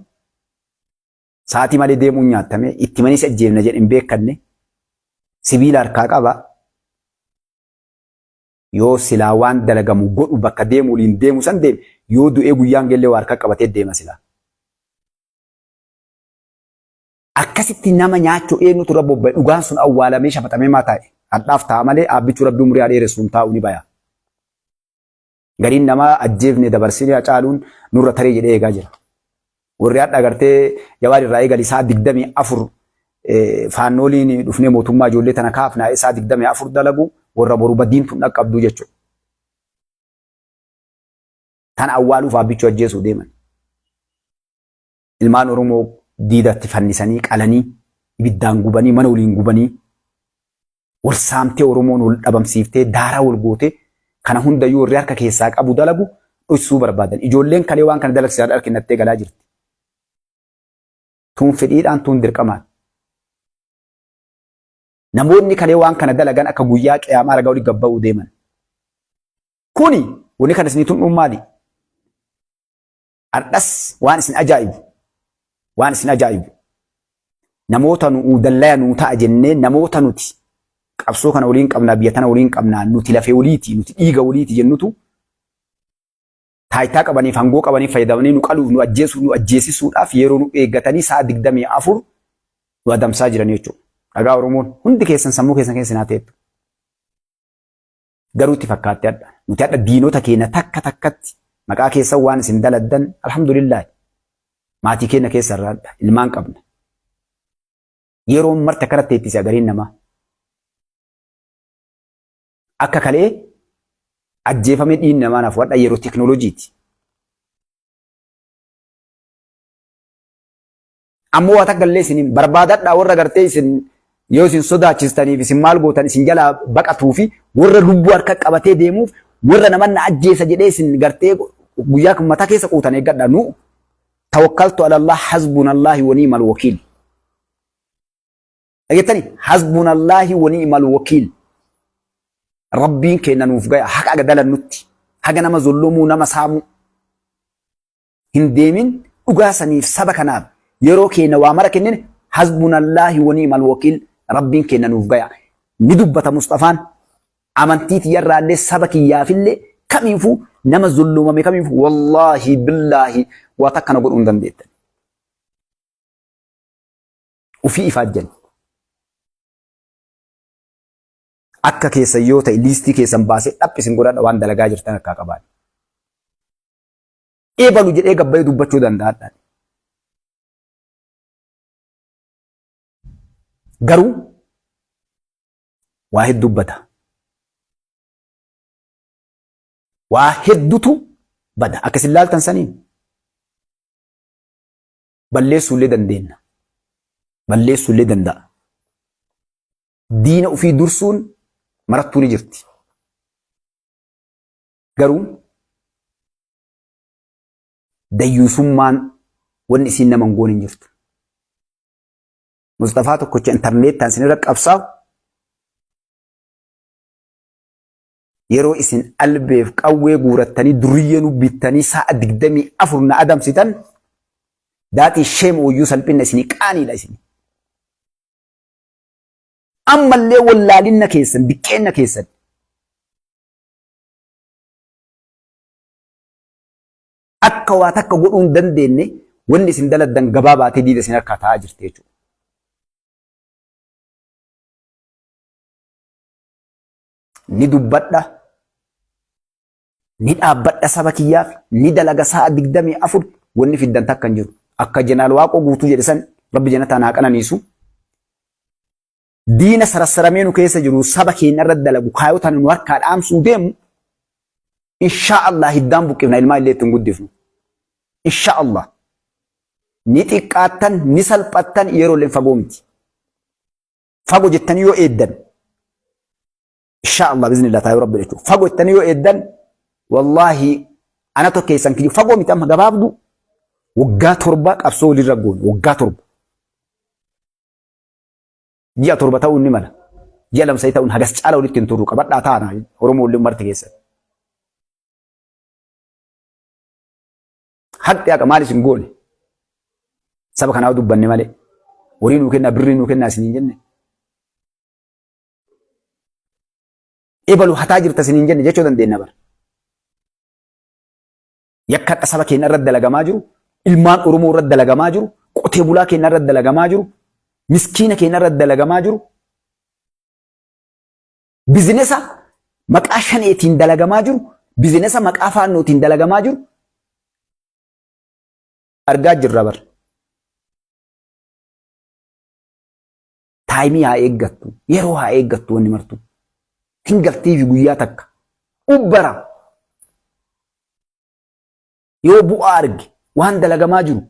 sa'aatii malee deemuun nyaattame itti manis ajjeefna jedhe hin beekanne sibiila harkaa qaba. Yoo silaa waan dalagamu godhu bakka deemu waliin deemu san deeme yoo du'ee guyyaan geellee waa harkaa qabatee deema silaa. Akkasitti nama nyaachuu eenyutu irra bobba'e dhugaan sun awwaalamee shafaxamee maa taa'e hadhaaf ta'a malee aabbichuu rabbi umrii haa dheeressu hin taa'u ni baya. Gariin namaa ajjeefne dabarsinee Hacaaluun nurra taree jedhee eegaa jira. Warri hadha gartee jawaar irraa eegali sa'a 24 faannooliin dhufnee mootummaa ijoollee tana kaafna sa'a 24 dalagu warra boru badiin tun dhaqqabduu jechuudha. Tan awwaaluuf aabbichuu ajjeesuu deeman. Ilmaan Oromoo diidatti fannisanii qalanii ibiddaan gubanii mana waliin gubanii wal saamtee Oromoon wal dhabamsiiftee daaraa wal gootee kana hundayyuu warri harka keessaa qabu dalagu dhoksuu barbaadan. Ijoolleen kalee waan kana dalagsiisan harka kennattee galaa jirti. Tuun fedhiidhaan tuun dirqamaan. Namoonni kalee waan kana dalagan akka guyyaa qiyaamaa ragaa olii gabba'uu deeman. Kuni wanni kana isinii tun maali? Ardhas waan isin ajaa'ibu waan isin ajaa'ibu namoota nu dallaya nuu ta'a jennee namoota nuti qabsoo kana waliin qabnaa biyya tana waliin qabnaa nuti lafee waliiti nuti dhiiga waliiti jennutu taayitaa qabaniif hangoo qabaniif fayyadamanii nu qaluuf nu ajjeesuuf nu ajjeesisuudhaaf yeroo nu eeggatanii sa'a 24 nu adamsaa jiran jechuudha. Dhagaa Oromoon hundi keessan sammuu keessan keessa naa teettu. Garuu itti fakkaatte hadha. Nuti hadha diinota keenya takka takkatti maqaa keessan waan isin daladdan alhamdulillah. Maatii keenya keessa irraa hadha ilmaan qabna. Yeroon marti akkanatti teettisi agariin namaa. Akka kalee ajjeefamee dhiinni namaa nafu hadha yeroo teknooloojiiti. Ammoo waa takka illee isin barbaadadhaa warra gartee isin yoo isin sodaachistaniif isin maal gootan isin jalaa baqatuu fi warra lubbuu harka qabatee deemuuf warra naman na ajjeesa jedhee isin gartee guyyaa kan mataa keessa quutan eeggadha nu tawakkaltu ala Allah hasbunallahi wa ni'mal wakiil. Dhageettani hasbunallahi wa ni'mal wakiil. Rabbiin keenya nuuf gaya haqa aga dalannutti haga nama zollomuu nama saamuu. hin deemin dhugaa saniif saba kanaaf yeroo keenya waa mara kennine hasbunallaahi wa ni'mal wakiil rabbiin keenya nuuf gaya ni dubbata Musxafaan amantii tiyyarraallee saba kiyyaafillee kamiifuu nama zulluumame kamiifuu wallaahi billaahi waa takka na godhuu hin dandeettan. Ufii ifaajjan. Akka keessan yoo ta'e liistii keessan baasee dhaphisin godhadha waan dalagaa jirtan akka qabaan. Eebalu jedhee gabbayee dubbachuu danda'adha. Garuu waa hedduu dubbata. Waa heddutu bada. Akka isin laaltan saniin balleessuullee dandeenna. Balleessuullee danda'a. Diina ofii dursuun marattuu ni jirti. Garuu dayyuusummaan wanni isiin nama hin goone hin jirtu. Musxafaa tokkocha intarneettaan isin irra qabsaa'u yeroo isin albeef qawwee guurattanii durriyyee nu bittanii sa'a 24 na adamsitan daatii sheem ooyyuu salphinna isinii qaaniidha isinii. Ammallee wallaalinna keessan diqqeenna keessan akka waa takka godhuu hin dandeenye wanni isin daladdan gabaa baatee diida isin harkaa taa'aa jirti jechuudha. Ni dubbadha, ni dhaabbadha saba kiyyaaf, ni dalaga sa'a 24 wanni fiddan takka hin jiru. Akka Jenaal Waaqoo Guutuu jedhe san Rabbi janataan haa qananiisu. Diina sarassaramee nu keessa jiru saba keenya irra dalagu kaayota nu harkaa dhaamsuu deemu inshaa Allah hiddaan buqqifna ilmaan illee ittiin guddifnu. Inshaa Allah. Ni xiqqaattan ni salphattan yeroo illee fagoo miti. Fagoo jettanii yoo eeddan inshaa Allah biznillah taayoo rabbi jechuudha. Fagoo jettanii yoo eeddan wallaahi ana tokkeessan kiyyu fagoo miti amma gabaabduu waggaa 7 qabsoo walirra goone waggaa 7. Ji'a 7 ta'uun ni mala. Ji'a 2 3 ta'uun hagas caala walitti hin turru qabadhaa taana Oromoo waliin marti keessa. Haqxi haqa maal isin goone? Saba kanaa dubbanne malee. Horii nuu kennaa birrii nuu kennaa isin hin jenne. Ebalu hataa jirta isin hin jenne jechuu dandeenya bara. Yakka hadha saba keenya irratti dalagamaa jiru, ilmaan Oromoo irratti dalagamaa jiru, qotee bulaa keenya irratti dalagamaa jiru, miskiina keenya irratti dalagamaa jiru, bizinesa maqaa shaneetiin dalagamaa jiru, bizinesa maqaa faannootiin dalagamaa jiru argaa jirra bar. Taayimii haa eeggattu, yeroo haa eeggattu wanni martuu. Hin galtiifi guyyaa takka. Ubbara. Yoo bu'aa arge waan dalagamaa jiru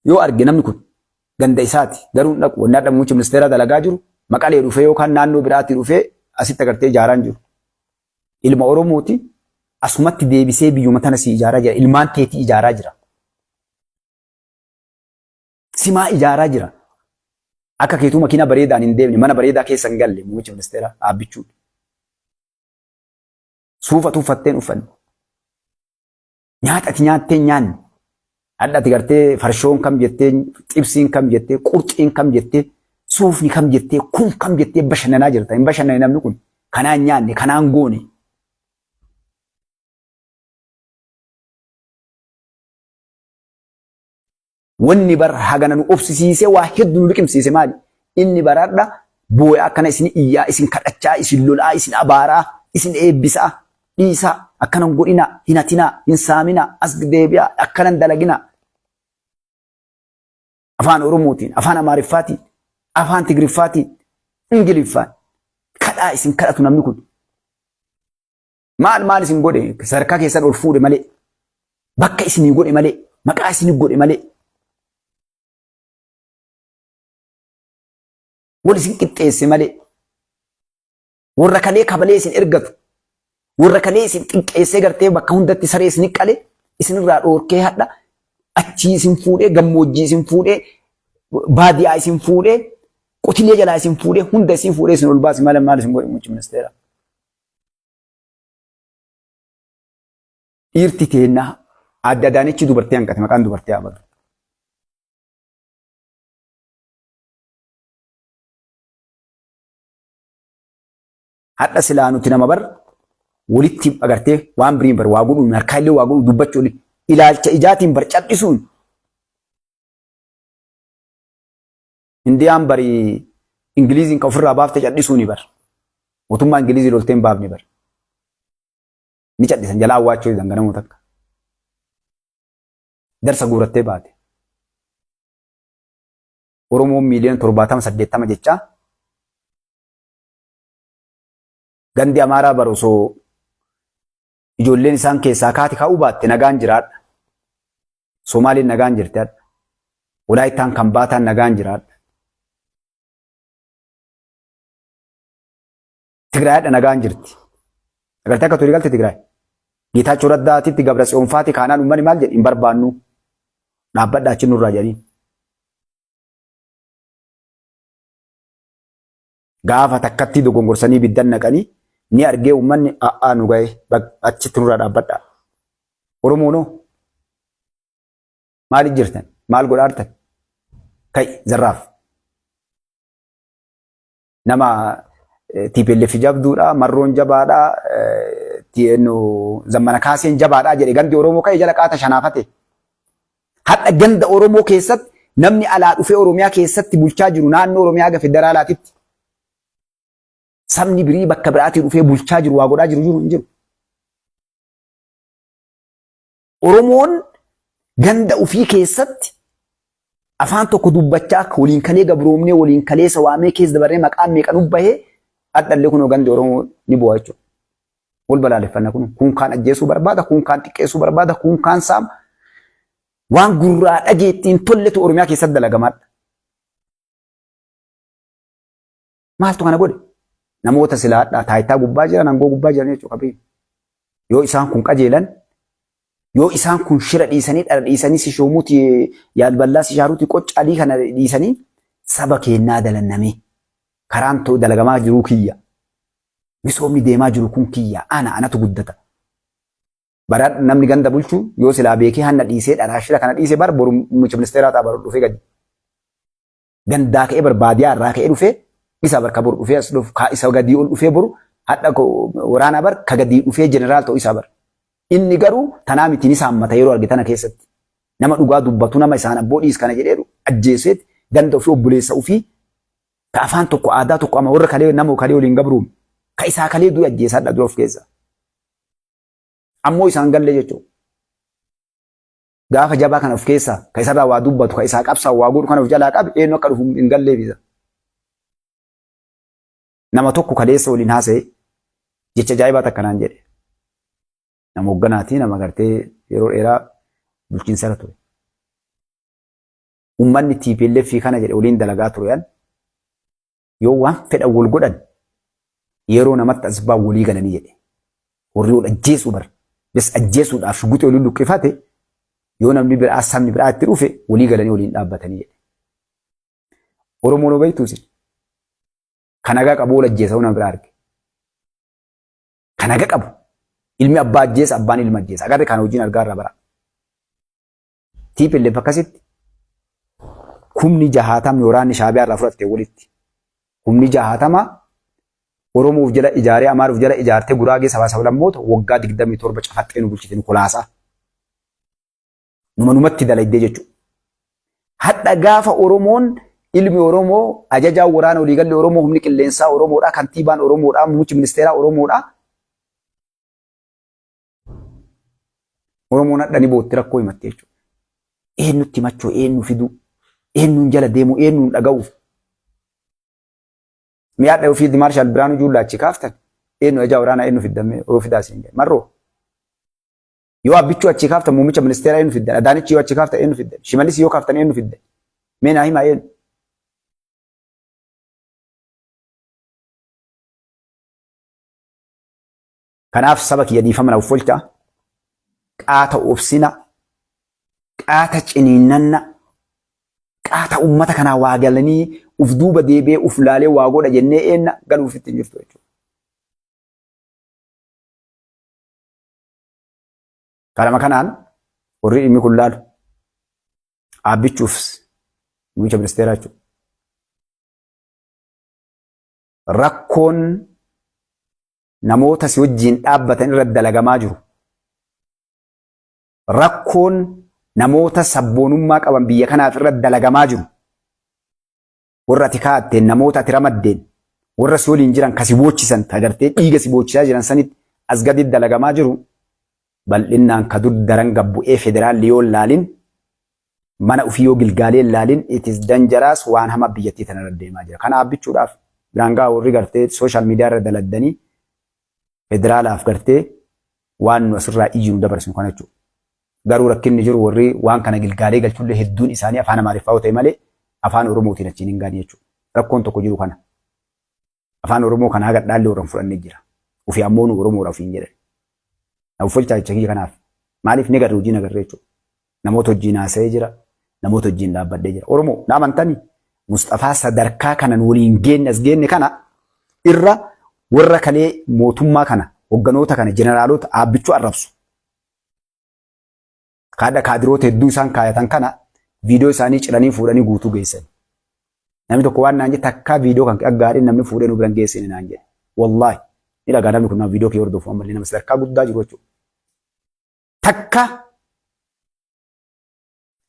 yoo arge namni kun ganda isaati garuu hin dhaqu. Wanni hadha muummichi ministeeraa dalagaa jiru maqalee dhufee yookaan naannoo biraatii dhufee asitti agartee ijaaraan jiru. Ilma Oromooti asumatti deebisee biyyuma tana si ijaaraa jira. Ilmaan teetii ijaaraa jira. Simaa ijaaraa jira. Akka keetuu makiinaa bareedaan hin deemne mana bareedaa keessa hin galle muummichi ministeeraa dhaabbichuun. Suufa uffatteen uffanne. Nyaata ati nyaattee hin nyaanne. Hadha ati gartee farshoon kam jettee, xibsiin kam jettee, qurxiin kam jettee, suufni kam jettee, kun kam jettee bashannanaa jirta. Hin bashannane namni kun. Kanaan nyaanne, kanaan goone. Wanni bar hagana nu obsisiisee waa hedduu nu liqimsiise maali? Inni baradha booya akkana isin iyyaa, isin kadhachaa, isin lolaa, isin abaaraa, isin eebbisaa, dhiisaa, akkana hin godhinaa, hin hatinaa, hin saaminaa, as deebi'aa, akkana hin dalaginaa. Afaan Oromootiin, afaan Amaariffaatiin, afaan Tigriffaatiin, Ingiliffaan kadhaa isin kadhatu namni kun. Maal maal isin godhe sadarkaa keessan ol fuudhe malee bakka isinii godhe malee maqaa isinii godhe malee wal isin qixxeesse malee warra kalee kabalee isin ergatu warra kalee isin xiqqeessee gartee bakka hundatti saree isin qale isinirraa dhoorkee hadha achii isin fuudhee gammoojjii isin fuudhee baadiyaa isin fuudhee qotilee jalaa isin fuudhee hunda isin fuudhee isin ol baase maal maal isin godhe muummichi ministeera. Dhiirti teennaa Aadde Adaanechi dubartii hanqate maqaan dubartii haa badu. Hadha silaa nuti nama bar walitti agartee waan biriin bar waa godhuun harkaa illee waa godhuu dubbachuu ilaalcha ijaatiin bar cal'isuun. Indiyaan bari Ingiliiziin kan ofirraa baafte cal'isuuni bar. Mootummaa Ingiliizii loltee hin baafne bar. Ni cal'isan jalaa awwaachuu didan ganamuu takka. Darsa guurattee baate. Oromoon miiliyoona 70 80 jechaa gandi Amaaraa bar osoo Ijoolleen isaan keessaa kaati ka'uu baatte nagaan jiraadha. Somaaliin nagaan jirti hadha. Walaayittaan kan baataan nagaan jiraadha. Tigraay hadha nagaan jirti. Agartee akka tolii galte Tigraay. Geetaachoo Raddaatitti Gabra Tsiyoonfaati kaanaan uummanni maal jedhe hin barbaannu. Dhaabbadhaa achi nurraa jedhanii. Gaafa takkattii dogongorsanii ibiddan naqanii ni argee uummanni a'aa nu ga'e achitti nurraa dhaabbadhaa. Oromoonoo maaliif jirtan? Maal godhaartan? Ka'i zarraaf. Nama TPLF jabduudha, Marroon jabaadha, Zammana Kaaseen jabaadha jedhe gandi Oromoo ka'e jala qaata shanaafate. Hadha ganda Oromoo keessatti namni alaa dhufee Oromiyaa keessatti bulchaa jiru naannoo Oromiyaa haga federaalaatitti sabni birii bakka biraatii dhufee bulchaa jiru waa godhaa jiru jiru hin jiru. Oromoon ganda ofii keessatti afaan tokko dubbachaa akka waliin kalee gabroomnee waliin kaleessa waamee keessa dabarree maqaan meeqa nu bahee hadhallee kunoo gandi Oromoo ni bu'a jechuudha. Wal balaaleffanna kun kun kaan ajjeesuu barbaada, kun kaan xiqqeessuu barbaada, kun kaan saama. Waan gurraa dhageettii hin tolletu Oromiyaa keessatti dalagamaadha. Maaltu kana godhe? Namoota silaa hadhaa taayitaa gubbaa jiran, aangoo gubbaa jiran jechuudha qabeenya. Yoo isaan kun qajeelan, yoo isaan kun shira dhiisanii, dhara dhiisanii, si shoomuuti, yaalballaa si shaaruuti, qoccaalii kana dhiisanii saba keennaa dalannamee karaan dalagamaa jiruu kiyya. Misoomni deemaa jiru kun kiyya. Ana anatu guddata. Bara namni ganda bulchu yoo silaa beekee hanna dhiisee dharaa shira kana dhiise bar boru muummicha ministeeraa ta'a baru dhufee gadi. Gandaa ka'ee bar baadiyaa irraa ka'ee dhufee isa bar ka boru dhufee as dhufu ka isa gadii ol dhufee boru hadha waraanaa bar ka gadii dhufee jeneraal ta'u isa bar. Inni garuu tanaa miti ni saammata yeroo arge tana keessatti. Nama dhugaa dubbatu nama isaan abboo dhiis kana jedhee ajjeeseet ganda ofii obboleessa ofii ka afaan tokko aadaa tokko ama warra kalee nama kalee waliin gabruun ka isaa kalee du'e ajjeesaadha dura of keessa. Ammoo isaan galle jechuudha. Gaafa jabaa kana of keessaa ka isarraa waa dubbatu ka isaa qabsaa'u waa godhu kana of jalaa qabe eenyu akka dhufu hin galleef isa. Nama tokko kaleessa waliin haasa'e jecha ajaa'ibaa takka naan jedhe. Nama hoogganaatii nama gartee yeroo dheeraa bulchiinsa irra ture. Uummanni TPLF kana jedhe waliin dalagaa ture yan yoo waan fedhan wal godhan yeroo namatti as ba'an walii galanii jedhe. Warri wal ajjeesuu bar. Bes ajjeesuudhaaf shuguxii waliin luqqifate yoo namni biraa sabni biraa itti dhufe walii galanii waliin dhaabbatanii jedhe. Oromoon hoo beektuu isin? Kan nagaa qabu wal ajjeesa nama biraa arge. Kan nagaa qabu ilmi abbaa ajjeesa abbaan ilma ajjeesa. Agarre kana hojiin argaa irraa bara. TPLF akkasitti kumni jahaatamni waraanni Shaabiyaa irraa fudhatte walitti. Kumni jahaatama Oromoof jala ijaaree Amaaruuf jala ijaartee Guraagee sabaa sablammoota waggaa 27 cafaxxee nu bulchite nu kolaasaa. Numa numatti dalaydee jechuudha. Hadha gaafa Oromoon ilmi Oromoo ajajaan waraana waliigalli Oromoo humni qilleensaa Oromoodha kantiibaan Oromoodha muummichi ministeeraa Oromoodha. Oromoon hadha ni bootti rakkoo himatti jechuudha. Eenyutti himachuu, eenyu fiduu, eenyuun jala deemuu, eenyuun dhaga'uuf. Mi'a hadha ofii Maarshaal Biraanuu Juullaa achi kaaftan eenyu ajaa waraanaa eenyu fiddammee yoo fidaa siin jedhe. Marroo. Yoo Abbichuu achi kaaftan muummicha ministeeraa eenyu fiddan? Adaanichi yoo achi kaaftan eenyu fiddan? Shimallis yoo kaaftan eenyu fiddan? Mee naa himaa eenyu? Kanaaf saba kiyya dhiifama na uffolcha. Qaata obsina. Qaata ciniinnanna. Qaata ummata kanaa waa galanii uf duuba deebi'ee uf laalee waa godha jennee eenna galuufitti hin jirtu jechuudha. Kalama kanaan warri dhimmi kun laalu dhaabbichuuf muummicha ministeeraa jechuudha. Rakkoon namoota si wajjiin dhaabbatan irra dalagamaa jiru. Rakkoon namoota sabboonummaa qaban biyya kanaaf irra dalagamaa jiru. Warra ati kaa'atteen namoota ati ramaddeen warra si waliin jiran ka si boochisan ka gartee dhiiga si boochisaa jiran sanitti as gadi dalagamaa jiru bal'innaan ka dur daran gabbu'ee federaalli yoo laalin mana ofii yoo gilgaalee laalin it is dangerous waan hama biyyattii tanarra deemaa jira. Kana dhaabbichuudhaaf biraan ga'a warri gartee social media irra daladdanii federaalaaf gartee Waan nu asirraa iyyinu dabarsinu kana jechuudha. Garuu rakkinni jiru warri waan kana gilgaalee galchullee hedduun isaanii afaan Amaariffaa yoo ta'e malee afaan Oromootiin achiin hin gaane jechuudha. Rakkoon tokko jiru kana. Afaan Oromoo kana haga dhaallee warra hin fudhanne jira. Ofii ammoo nu Oromoodha ofiin jedhan. Na uffolchaa jecha kiyya kanaaf. Maaliif ni garre hojii nagarree jechuudha. Namoota wajjin haasa'ee jira. Namoota wajjin dhaabbadhee jira. Oromoo na amantanii Musxafaa sadarkaa kanan waliin geenne as geenne kana irra warra kalee mootummaa kana hogganoota kana jeneraalota aabbichuu arrabsu. Kaadha kaadiroota hedduu isaan kaayatan kana viidiyoo isaanii ciranii fuudhanii guutuu geessan. Namni tokko waan naan jedhe takkaa viidiyoo kan gaariin namni fuudhee nu biran geessine naan jedhe. Wallaahi ni dhagaa namni kun nama viidiyoo kee hordofu ammallee nama sadarkaa guddaa jiru jechuudha. Takka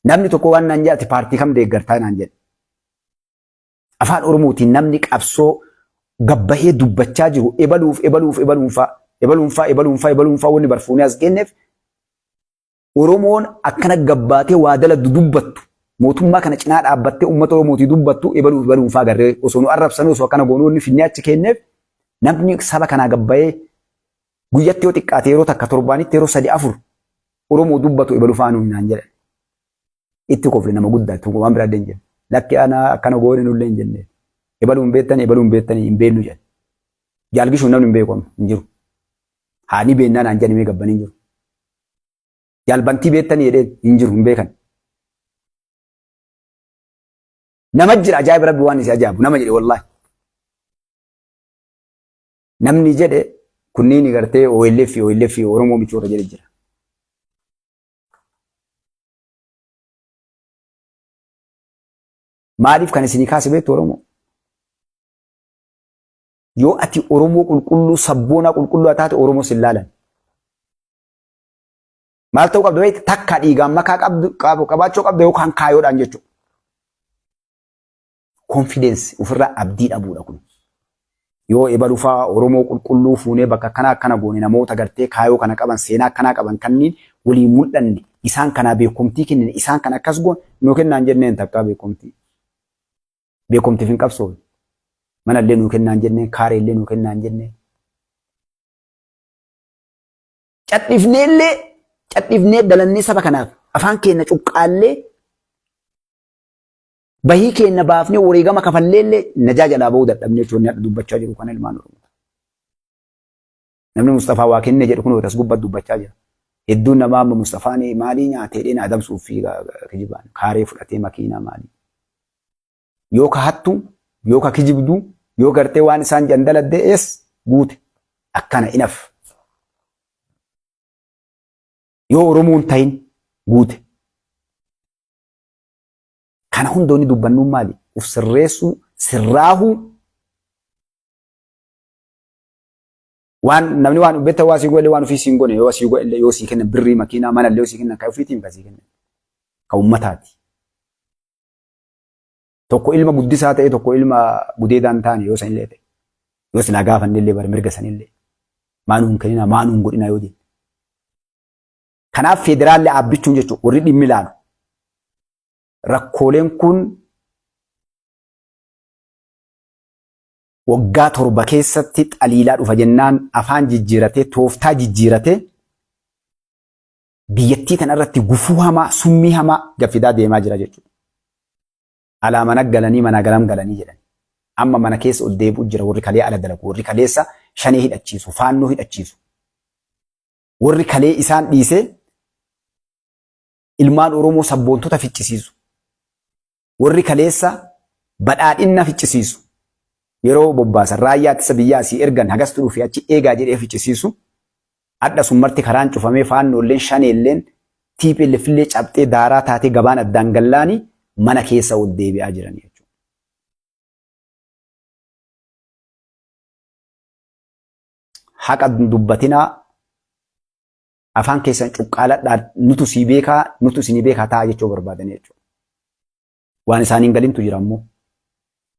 namni tokko waan naan jedhe ati paartii kam deeggartaa naan jedhe. Afaan Oromootiin namni qabsoo gabbahee dubbachaa jiru ebaluuf ebaluuf ebaluunfaa ebaluunfaa ebaluunfaa ebaluunfaa wanni barfuunee as geenneef Oromoon akkana gabbaatee waa dalagdu dubbattu mootummaa kana cinaa dhaabbattee uummata Oromootii dubbattu ebaluuf ebaluunfaa agarree osoo nu arrabsanuu osoo akkana goonuu inni finnee achi kenneef namni saba kanaa gabbayee guyyatti yoo xiqqaate yeroo takka torbaanitti yeroo sadi afur Oromoo dubbatu ebalufaa nuun naan jedhan. Itti kofle nama guddaa itti waan biraa hin jenne. Lakki ana akkana goone nullee hin jenne. Ebaluu hin beektanii ebaluu hin beektanii hin beeknu jedhan. Jaalgishuun namni hin beeku amma hin jiru. Haa ni beennaa naan jedhanii gabbanii hin jiru. Jaalbantii beektanii jedheen hin jiru hin beekan. Nama jira ajaa'iba rabbi waan isii ajaa'ibu nama jedhe wallaahi. Namni jedhe kunniin gartee OLF OLF Oromoo miti warra jedhe jira. Maaliif kan isinii kaase beektu Oromoo? Yoo ati Oromoo qulqulluu sabboonaa qulqulluu taate Oromoo sin laalan. Maal ta'uu qabda beekta? Takka dhiigaan makaa qabdu qabaachuu qabda yookaan kaayoodhaan jechuudha. Confidence ofirraa abdii dhabuudha kun. Yoo ebalufaa Oromoo qulqulluu fuunee bakka akkanaa akkana goone namoota gartee kaayoo kana qaban seenaa akkanaa qaban kanniin waliin mul'anne isaan kanaa beekumtii kennine isaan kana akkas goone nuu kennaan jenneen takkaa beekumtii. Beekumtiif hin qabsoofne. Manallee nuu kennaan jenneen kaareellee nuu kennaan jenneen. Cadhifneellee cadhifnee dalannee saba kanaaf afaan keenya cuqqaallee Bahii keenna baafnee wareegama kafalleellee najaa jalaa bahuu dadhabnee jechuun hadha dubbachaa jiru kana ilmaan Oromoo. Namni Mustafaa waa kenne jedhu kun as gubbatti dubbachaa jira. Hedduun namaa amma Mustafaan maalii nyaatee dheena adamsuuf fiiga kijibaan kaaree fudhatee makiinaa maalii. Yoo ka hattu yoo ka kijibdu yoo gartee waan isaan jedhan daladdee ees guute akkana inaf. Yoo Oromoon tahin guute. Kana hunda wanni dubbannuun maali? Uf sirreessuu, sirraahuu. Waan namni waan beekta waa sii godhe waan ofii siin godhe yoo sii godhe yoo sii kennan birrii makiinaa mana illee yoo sii kennan kan ofiitiin kan sii kennan. Kan ummataati. Tokko ilma guddisaa ta'e tokko ilma gudeedaan taane yoo sanillee ta'e. Yoo silaa gaafanne illee bara mirga sanillee. Maa nuun kenninaa maa nuun godhinaa yoo jenne. Kanaaf federaalli dhaabbichuun jechuun warri dhimmi ilaalu rakkooleen kun waggaa 7 keessatti xaliilaa dhufa jennaan afaan jijjiiratee tooftaa jijjiiratee biyyattii tana irratti gufuu hamaa summii hamaa gaffidaa deemaa jira jechuudha. Alaa mana galanii manaa galam galanii jedhan. Amma mana keessa ol deebi'u jira warri kalee ala dalagu warri kaleessa shanee hidhachiisu faannoo hidhachiisu. Warri kalee isaan dhiisee ilmaan Oromoo sabboontota ficcisiisu. Warri kaleessa badhaadhinna ficcisiisu. Yeroo bobbaasan raayyaa ittisa biyyaa asii ergan hagastu dhufe achi eegaa jedhee ficcisiisu. Hadha sun marti karaan cufamee faannoolleen shaneelleen TPLF illee cabxee daaraa taatee gabaan addaan gallaanii mana keessa ol deebi'aa jiran jechuudha. Haqa dubbatinaa afaan keessan cuqqaaladhaa nutu sii beekaa nutu isinii beekaa ta'a jechuu barbaadanii jechuudha. Waan isaaniin galintu jira ammoo.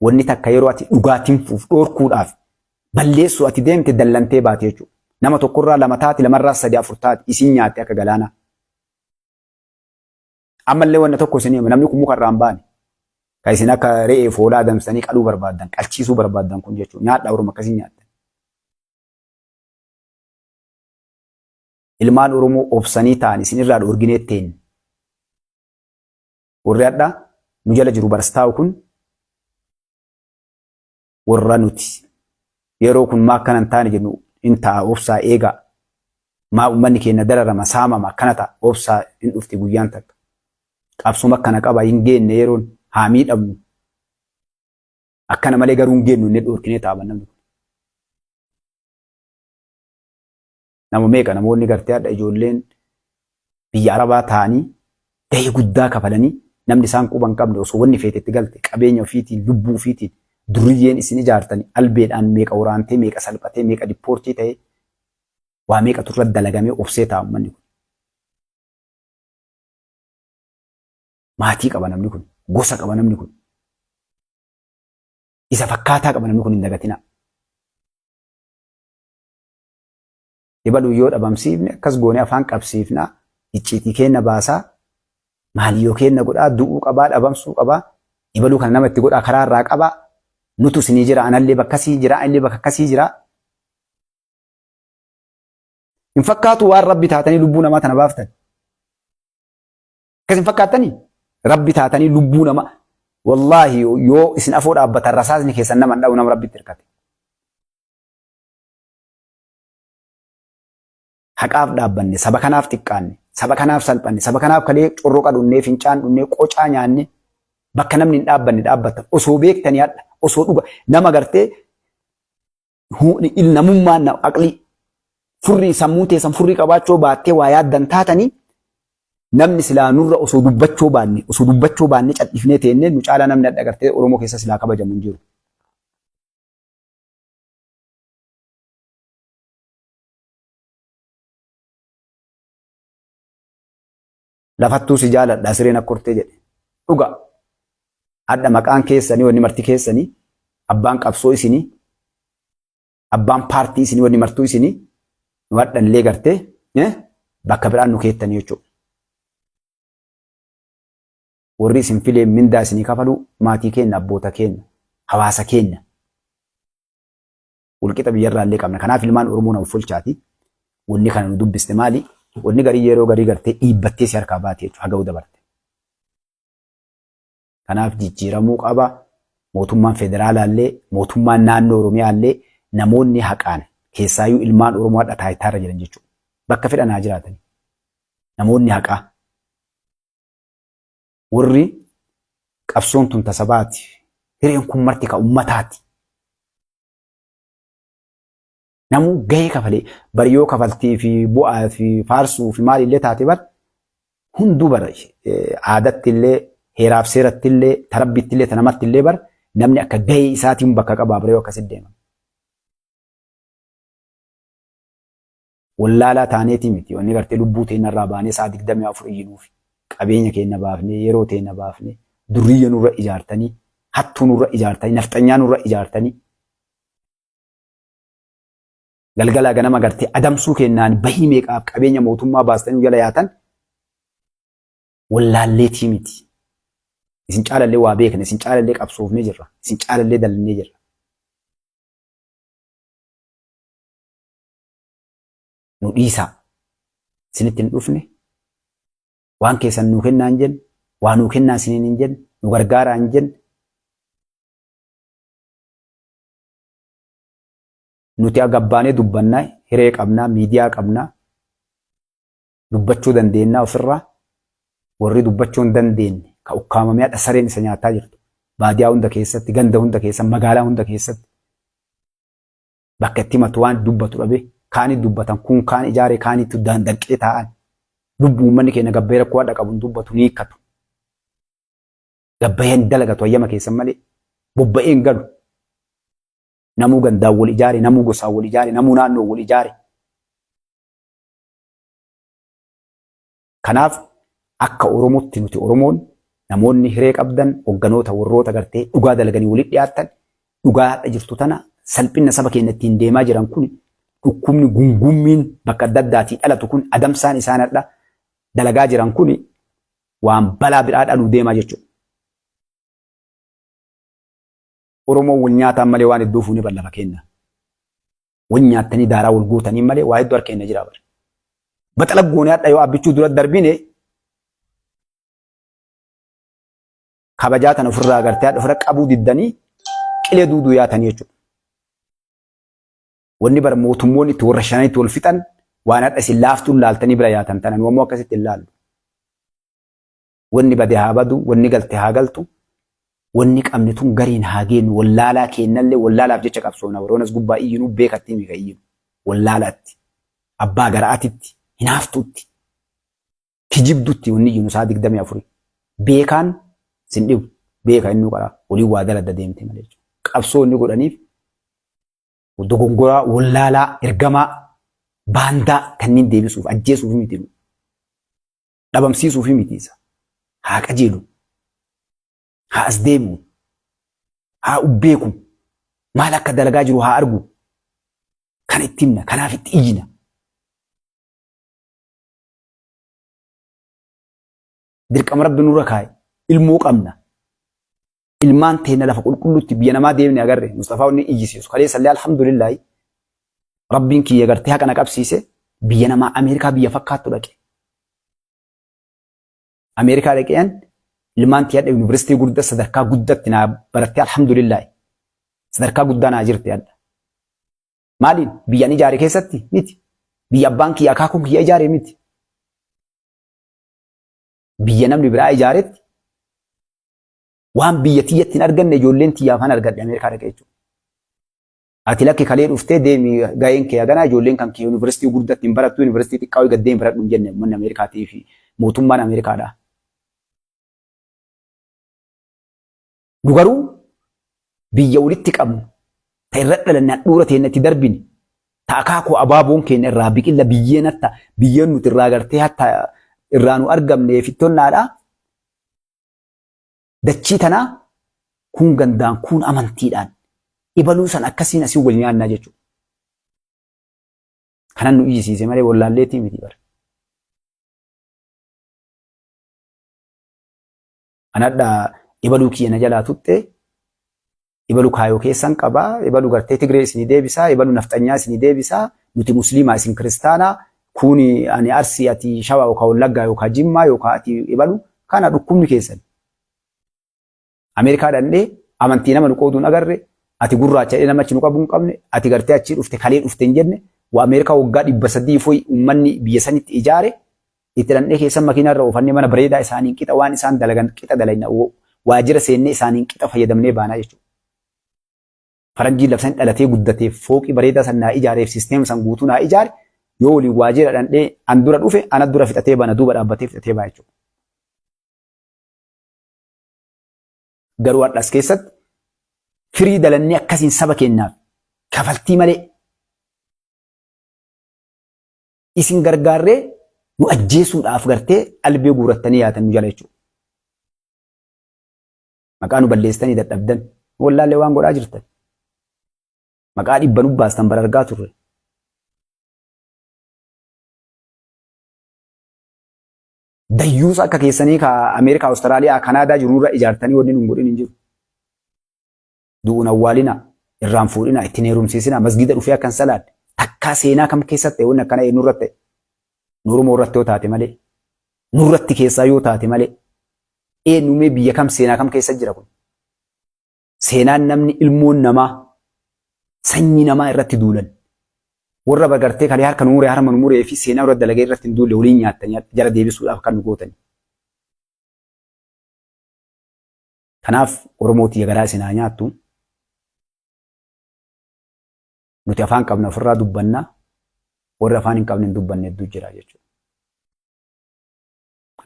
Wanni takka yeroo ati dhugaatiin fuuf dhoorkuudhaaf balleessuu ati deemte dallantee baate jechuudha. Nama tokkorraa lama taati lamarraa sadi afur taati isin nyaatte akka galaanaa. Ammallee wanna tokko isin hima namni kun muka irraa hin baane. Kan isin akka re'ee foolaa adamsanii qaluu barbaaddan qalchiisuu barbaaddan kun jechuudha. Nyaadhaa orma akkasii nyaattan. Ilmaan Oromoo obsanii ta'an isin irraa dhoorginee teenne. Warri hadha nu jala jiru barastaa'u kun warra nuti yeroo kun maa akkana hin taane jennu hin ta'a obsaa eegaa. Maa uummanni keenya dararama saamama akkana ta'a obsaa hin dhufti guyyaan takka. Qabsuma akkana qaba hin geenne yeroon haa miidhamnu. Akkana malee garuu hin geennu inni dhoorkinee ta'a namni kun. Nama meeqa namoonni gartee hadha ijoolleen biyya Arabaa taa'anii gahee guddaa kafalanii namni isaan quba hin qabne osoo wanni feete itti galte qabeenya ofiitiin lubbuu ofiitiin durriyyeen isin ijaartani albeedhaan meeqa waraantee meeqa salphatee meeqa dippoortii ta'ee waa meeqatu irra dalagamee obsee ta'a uummanni kun. Maatii qaba namni kun gosa qaba namni kun isa fakkaataa qaba namni kun hin dagatinaa. Ebalu yoo dhabamsiifne akkas goone afaan qabsiifna icciitii keenna baasaa maaliyyoo keenna godhaa du'uu qabaa dhabamsuu qabaa ebaluu kana nama itti godhaa karaa irraa qabaa nutu isinii jira anallee bakka sii jira anillee bakka akkasii jira. Hin fakkaatu waan rabbi taatanii lubbuu namaa tana baaftan. Akkas hin fakkaattanii? Rabbi taatanii lubbuu nama wallaahi yoo isin afoo dhaabbatan rasaasni keessan nama hin dha'u nama rabbitti hirkate. Haqaaf dhaabbanne, saba kanaaf xiqqaanne, saba kanaaf salphanne, saba kanaaf kalee corroqa dhunnee, fincaan dhunnee, qocaa nyaanne, bakka namni hin dhaabbanne dhaabbattan osoo beektanii hadha, osoo dhuga nama gartee namummaan aqlii furrii sammuu teessan furrii qabaachuu baattee waa yaaddan taatanii namni silaa nurra osoo dubbachuu baanne cal'ifnee teennee nu caalaa namni hadha gartee Oromoo keessa silaa kabajamu hin jiru. Lafattuu si jaaladha sireen akkortee jedhe. Dhuga. Hadha maqaan keessanii wanni marti keessanii abbaan qabsoo isinii abbaan paartii isinii wanni martuu isinii nu hadhallee gartee bakka biraan nu keettanii jechuudha. Warri isin filee mindaa isinii kafalu maatii keenya abboota keenya hawaasa keenya. Walqixa biyyarraa illee qabna. Kanaaf ilmaan Oromoo nama folchaati. Wanni kana nu dubbiste maali? Wanni garii yeroo garii gartee dhiibbattee si harkaa baate jechuudha. Haga dabarte. Kanaaf jijjiiramuu qaba. Mootummaan federaalaallee, mootummaan naannoo Oromiyaallee namoonni haqaan keessaayyuu ilmaan Oromoo hadha taayitaarra jiran jechuudha. Bakka fedhan haa jiraatani. Namoonni haqaa. Warri qabsoon tun tasabaati. Hireen kun marti ka ummataati. Namuu gahee kafalee bari yoo kafaltii fi bu'aa fi faarsuu fi maalillee taate bar hunduu bar aadatti illee heeraaf seeratti illee tarabbitti illee tanamatti illee bar namni akka gahee isaatiin bakka qabaa bara yoo akkasitti deeman. Wallaalaa taaneetii miti wanni gartee lubbuu teennarraa baanee sa'a 24 iyyinuufi qabeenya keenya baafnee yeroo teenya baafnee durriyya nurra ijaartanii hattuu nurra ijaartanii nafxanyaa nurra ijaartanii galgalaa ganama gartee adamsuu kennaan bahii meeqaaf qabeenya mootummaa baastanii jala yaatan wallaalleetii miti. Isin caalallee waa beekna, isin caalallee qabsoofnee jirra, isin caalallee dalannee jirra. Nu dhiisaa. Isinitti hin dhufne. Waan keessan nuu kennaa hin jenne, waa nuu kennaa isiniin hin jenne, nu gargaaraa hin jenne. Nuti agabbaanee dubbannaa, hiree qabnaa, miidiyaa qabnaa, dubbachuu dandeennaa ofirraa. Warri dubbachuu hin dandeenye ka ukkaamamee hadha sareen isa nyaataa jirtu. Baadiyaa hunda keessatti, ganda hunda keessa, magaalaa hunda keessatti. Bakka itti himatu waan dubbatu dhabe kaani dubbatan kun kaan ijaare kaanitti danqee taa'an. Lubbuu uummanni keenya gabbee rakkoo hadha qabu hin dubbatu ni hiikkatu. Gabbayee hin dalagatu hayyama keessan malee. Bobba'ee hin galu. Namuu gandaan wal ijaare, namuu gosaan wal ijaare, namuu naannoo wal ijaare. Kanaaf akka Oromootti nuti Oromoon namoonni hiree qabdan hogganoota warroota gartee dhugaa dalaganii walitti dhiyaattan dhugaa hadha jirtu tana salphinna saba keenya ittiin deemaa jiran kun dhukkubni gungummiin bakka adda addaatii dhalatu kun adamsaan isaan hadha dalagaa jiran kun waan balaa biraa dhaluu deemaa jechuudha. Oromoon wal nyaataan malee waan hedduu fuunee bar lafa keenya. Wal nyaattanii daaraa wal gootanii malee waa hedduu harka keenya jira bar. Baxala goonee hadha yoo abbichuu dura darbine kabajaa tana ofirraa gartee hadha ofirra qabuu diddanii qilee duuduu yaatanii jechuudha. Wanni bara mootummoonni itti warra shananitti wal fixan waan hadha isin laaftuun laaltanii bira yaatan tana nu ammoo akkasitti hin laallu. Wanni bade haa badu, wanni galte haa galtu, wanni qabne tun gariin haa geennu, wallaalaa keennallee wallaalaaf jecha qabsoona warroon as gubbaa iyyinu beekatti mika iyyinu. Wallaalaatti, abbaa gara'atitti, hinaaftuutti, kijibdutti wanni iyyinu saa 24. Beekaan sin dhibu, beeka innuu qaraa waliin waa daladda deemte malee jechuudha. Qabsoo inni godhaniif dogongoraa, wallaalaa, ergamaa, baandaa kanneen deebisuuf ajjeesuuf miti. Dhabamsiisuufi miti isa. Haa qajeelu. Haa as deemu. Haa ubbeeku. Maal akka dalagaa jiru haa argu. Kan itti himna. Kanaaf itti iyyina. Dirqama Rabbi nurra kaa'e. Ilmoo qabna. Ilmaan teenna lafa qulqulluutti biyya namaa deemne agarre. Mustafaa wanni iyyisiisu. Kaleessallee alhamdulillaahi Rabbiin kiyya gartee haqa na qabsiise biyya namaa Ameerikaa biyya fakkaattu dhaqe. Ameerikaa dhaqeen ilmaan tiyya hadha yuunivarsiitii guddaa sadarkaa guddatti naa barattee alhamdulillaahi. Sadarkaa guddaa naa jirti hadha. Maaliin biyya ani ijaare keessatti miti. Biyya abbaan kiyya akaakuun kiyya ijaare miti. Biyya namni biraa ijaaretti waan biyya tiyyatti hin arganne ijoolleen tiyyaaf han argadhe Ameerikaa dhaqee jechuudha. Ati lakki kalee dhuftee deemi gaheen kee haganaa ijoolleen kan kee yuunivarsiitii gurguddatti hin barattu yuunivarsiitii xiqqaa wayii gad deemi baradhu hin jenne uummanni Ameerikaatii fi mootummaan Ameerikaadha. Nu garuu biyya walitti qabnu ta irra dhalanne handhuura teenna itti darbine ta akaakuu abaaboon keenya irraa biqilla biyyeen hatta biyyeen nuti irraa gartee hatta irraa nu argamne fittonnaadha. Dachii tanaa kuun gandaan kuun amantiidhaan ibaluu san akkasiin asii wal nyaannaa jechuudha. Kanan nu iyyisiise malee wallaalleetii miti bara. Anadha ibaluu kiyya na jalaa tuxxee ibalu kaayoo keessan qabaa ibalu gartee Tigree isinii deebisaa ibalu nafxanyaa isinii deebisaa nuti musliimaa isin kiristaanaa kuuni ani arsii ati shawaa yookaan wallaggaa yookaan jimmaa yookaan ati ibalu kana dhukkubni keessan. Ameerikaa dhandhee amantii nama nu qooduun agarre ati gurraacha jedhee nama achi nu qabuu hin qabne ati gartee achii dhufte kalee dhufte hin jenne wa Ameerikaa waggaa 300 foyi uummanni biyya sanitti ijaare itti dhandhee keessan makiinaa irra oofannee mana bareedaa isaaniin qixa waan isaan dalagan qixa dalayna waajjira seennee isaaniin qixa fayyadamnee baanaa jechuudha. Faranjiin labsan dhalatee guddateef fooqii bareedaa san naa ijaareef sisteema san guutuu naa ijaare yoo waliin waajjira dhandhee an dura dhufe ana dura fixatee bana duuba dhaabbatee fixatee baa jechuudha. Garuu har'a as keessatti firii dalannee akkasiin saba keenyaaf kafaltii malee isin gargaarree nu ajjeesuudhaaf gartee albee guurattanii yaatan nu jala jechuudha. Maqaa nu balleessitanii dadhabdan wallaallee waan godhaa jirtan. Maqaa dhibba nu baastan bara argaa turre. Dayyuusa akka keessanii ka Ameerikaa, Awustiraaliyaa, Kanaadaa jirurra ijaartanii wanni nun godhin hin jiru. Du'uun awwaalina, irraan fuudhina, ittiin heerumsiisina, masgiida dhufee akka hin salaanne. Takkaa seenaa kam keessatti ta'e wanni akkana eenyurratti ta'e? Nu Oromoo irratti yoo taate malee. Nurratti keessaa yoo taate malee. Eenyumee biyya kam seenaa kam keessa jira kun? Seenaan namni ilmoon namaa sanyii namaa irratti duulan. Warra bagartee kalee harka nu muree harma nu muree fi seenaa irra dalagee irratti hin duulle waliin nyaattanii jara deebisuudhaaf kan nu gootani. Kanaaf Oromoo tiyya garaa isin haa nyaattu. Nuti afaan qabna ofirraa dubbanna. Warri afaan hin qabne hin dubbanne hedduu jira jechuudha.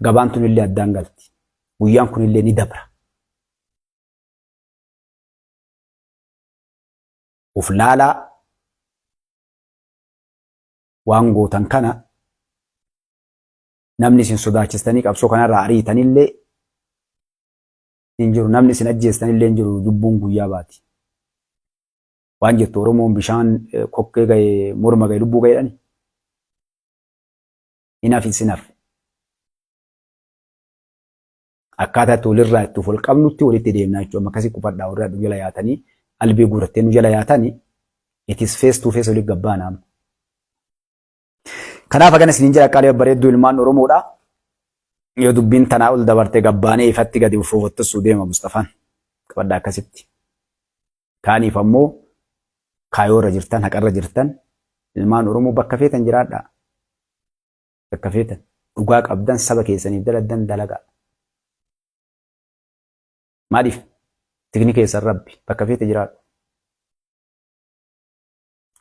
Gabaan tunillee addaan galti. Guyyaan kunillee ni dabra. Of laalaa waan gootan kana namni isin sodaachistanii qabsoo kanarraa ariitanillee hin jiru. Namni isin ajjeestanillee hin jiru. Lubbuun guyyaa baati. Waan jettu Oromoon bishaan kokkee gahe morma gahe lubbuu gahe jedhani. Hin hafi isin hafe. Akkaataa itti walirraa itti of wal qabnutti walitti deemnaa jechuudha. Amma akkasii qufadhaa warri nu jala yaatanii albee guurattee nu jala yaatanii it is face to face walitti gabbaana amma. Kanaaf hagana isiniin jedha qaalii babbareedduu ilmaan Oromoodha. Yoo dubbiin tanaa ol dabarte gabbaanee ifatti gadi fofottosuu deema Mustafaan. Qabadhaa akkasitti. Kaaniif ammoo kaayoo irra jirtan haqarra jirtan ilmaan Oromoo bakka feetan jiraadhaa. Bakka feetan dhugaa qabdan saba keessaniif daladdan dalagaa. Maaliif? Tikni keessan Rabbi bakka feete jiraadhu.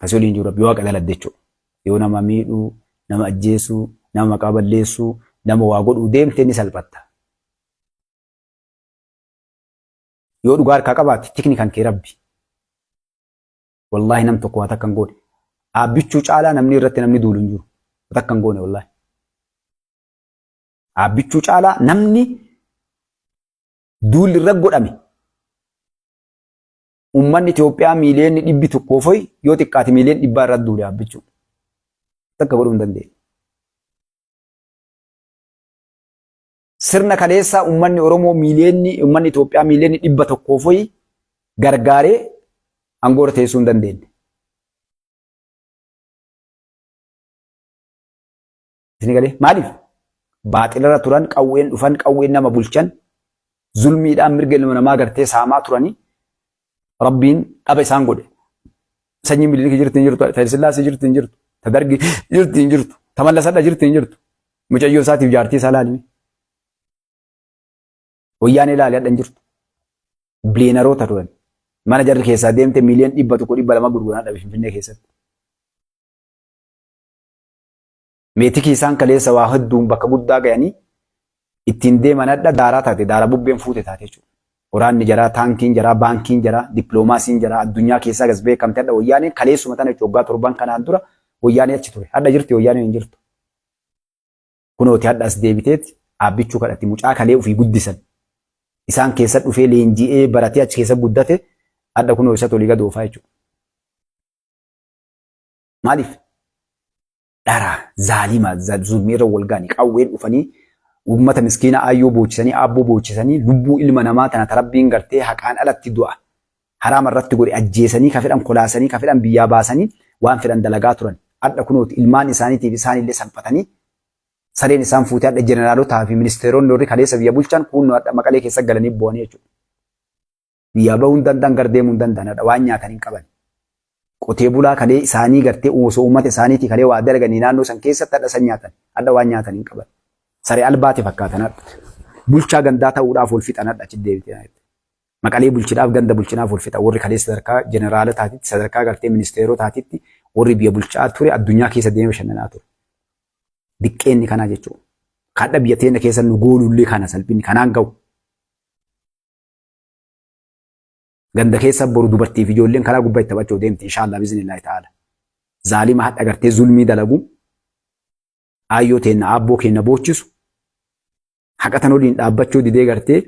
Kasii waliin jiru Rabbi waaqa daladde jechuudha. Yoo nama miidhuu, nama ajjeesuu, nama maqaa balleessuu, nama waa godhuu deemte ni salphatta. Yoo dhugaa harkaa qabaatte tikni kan kee Rabbi. Wallaahi nam tokko waa takka hin goone. Aabbichuu caalaa namni irratti namni duulu hin jiru. Waa takka hin goone wallaahi. Aabbichuu caalaa namni duulli irra godhame uummanni Itoophiyaa miiliyoonni dhibbi tokkoo foyi yoo xiqqaate miiliyoonni dhibbaa irra duule aabbichuu. Takka godhuu hin dandeenye. Sirna kaleessaa uummanni Oromoo miiliyoonni uummanni Itoophiyaa miiliyoonni dhibba tokkoo foyi gargaaree aangoo irra teessuu hin dandeenye. Isin galee maaliif? Baaxilarra turan qawween dhufan qawween nama bulchan zulmiidhaan mirga ilma namaa gartee saamaa turanii Rabbiin dhaba isaan godhe. Sanyiin Minilik jirti hin jirtu, ta Sillaasee jirti hin jirtu, ta Dargi jirti hin jirtu, ta Mallasadha jirti hin jirtu. Mucayyoo isaatiif jaartii isaa laalimi. Wayyaanee ilaali hadha hin jirtu. Biliyeenaroota turan. Mana jarri keessaa deemte miiliyoon 100 200 gurguran hadha Finfinnee keessatti. Meetikii isaan kaleessa waa hedduun bakka guddaa gayanii ittiin deeman hadha daaraa taate, daaraa bubbeen fuute taate jechuudha. Waraanni jaraa, taankiin jaraa, baankiin jaraa, dippiloomaasiin jaraa addunyaa keessaa gas beekamte hadha wayyaaneen kaleessuma tana jechuudha waggaa torban kanaan dura wayyaanee achi ture. Hadha jirti wayyaaneen hin jirtu. Kunooti hadha as deebiteeti aabbichuu kadhatti mucaa kalee ofii guddisan. Isaan keessa dhufee leenji'ee baratee achi keessa guddate hadha kunoo isa tolii gad oofaa jechuudha. Maaliif? Dhara, zaalima, zulmii irra wal ga'anii qawween dhufanii uummata miskiina aayyoo boochisanii aabboo boochisanii lubbuu ilma namaa tana tarabbiin gartee haqaan alatti du'a haraama irratti godhe ajjeesanii ka fedhan kolaasanii ka fedhan biyyaa baasanii waan fedhan dalagaa turan. Hadha kunooti ilmaan isaaniitiif isaanillee salphatanii sareen isaan fuutee hadha jeneraalotaa fi ministeeronni warri kaleessa biyya bulchan kunnoo hadha maqalee keessa galanii bu'anii jechuudha. Biyyaa bahuu hin danda'an gar deemuu hin danda'an hadha waan nyaatan hin qaban. Qotee bulaa kalee isaanii gartee osoo uummata isaaniitii kalee waa dalaganii naannoo san keessatti hadha san nyaatan hadha waan nyaatan hin qaban. Saree albaate fakkaatan hadha. Bulchaa gandaa ta'uudhaaf wal fixan hadha achi deebitee. Maqalee bulchidhaaf ganda bulchinaaf wal fixa warri kalee sadarkaa jeneraalotaatitti sadarkaa gartee ministeerotaatitti warri biyya bulchaa ture addunyaa keessa deemee bashannanaa ture. Diqqeenni kanaa jechuudha. Kadha biyya teenya keessa nu goolullee kana salphinni kanaan ga'u. Ganda keessa boru dubartii fi ijoolleen karaa gubbaa itti taphachuu deemti inshaallah biiznillaahi ta'ala. Zaalima hadha gartee zulmii dalagu aayyoo teenna aabboo keenna boochisu haqa tan waliin dhaabbachuu didee gartee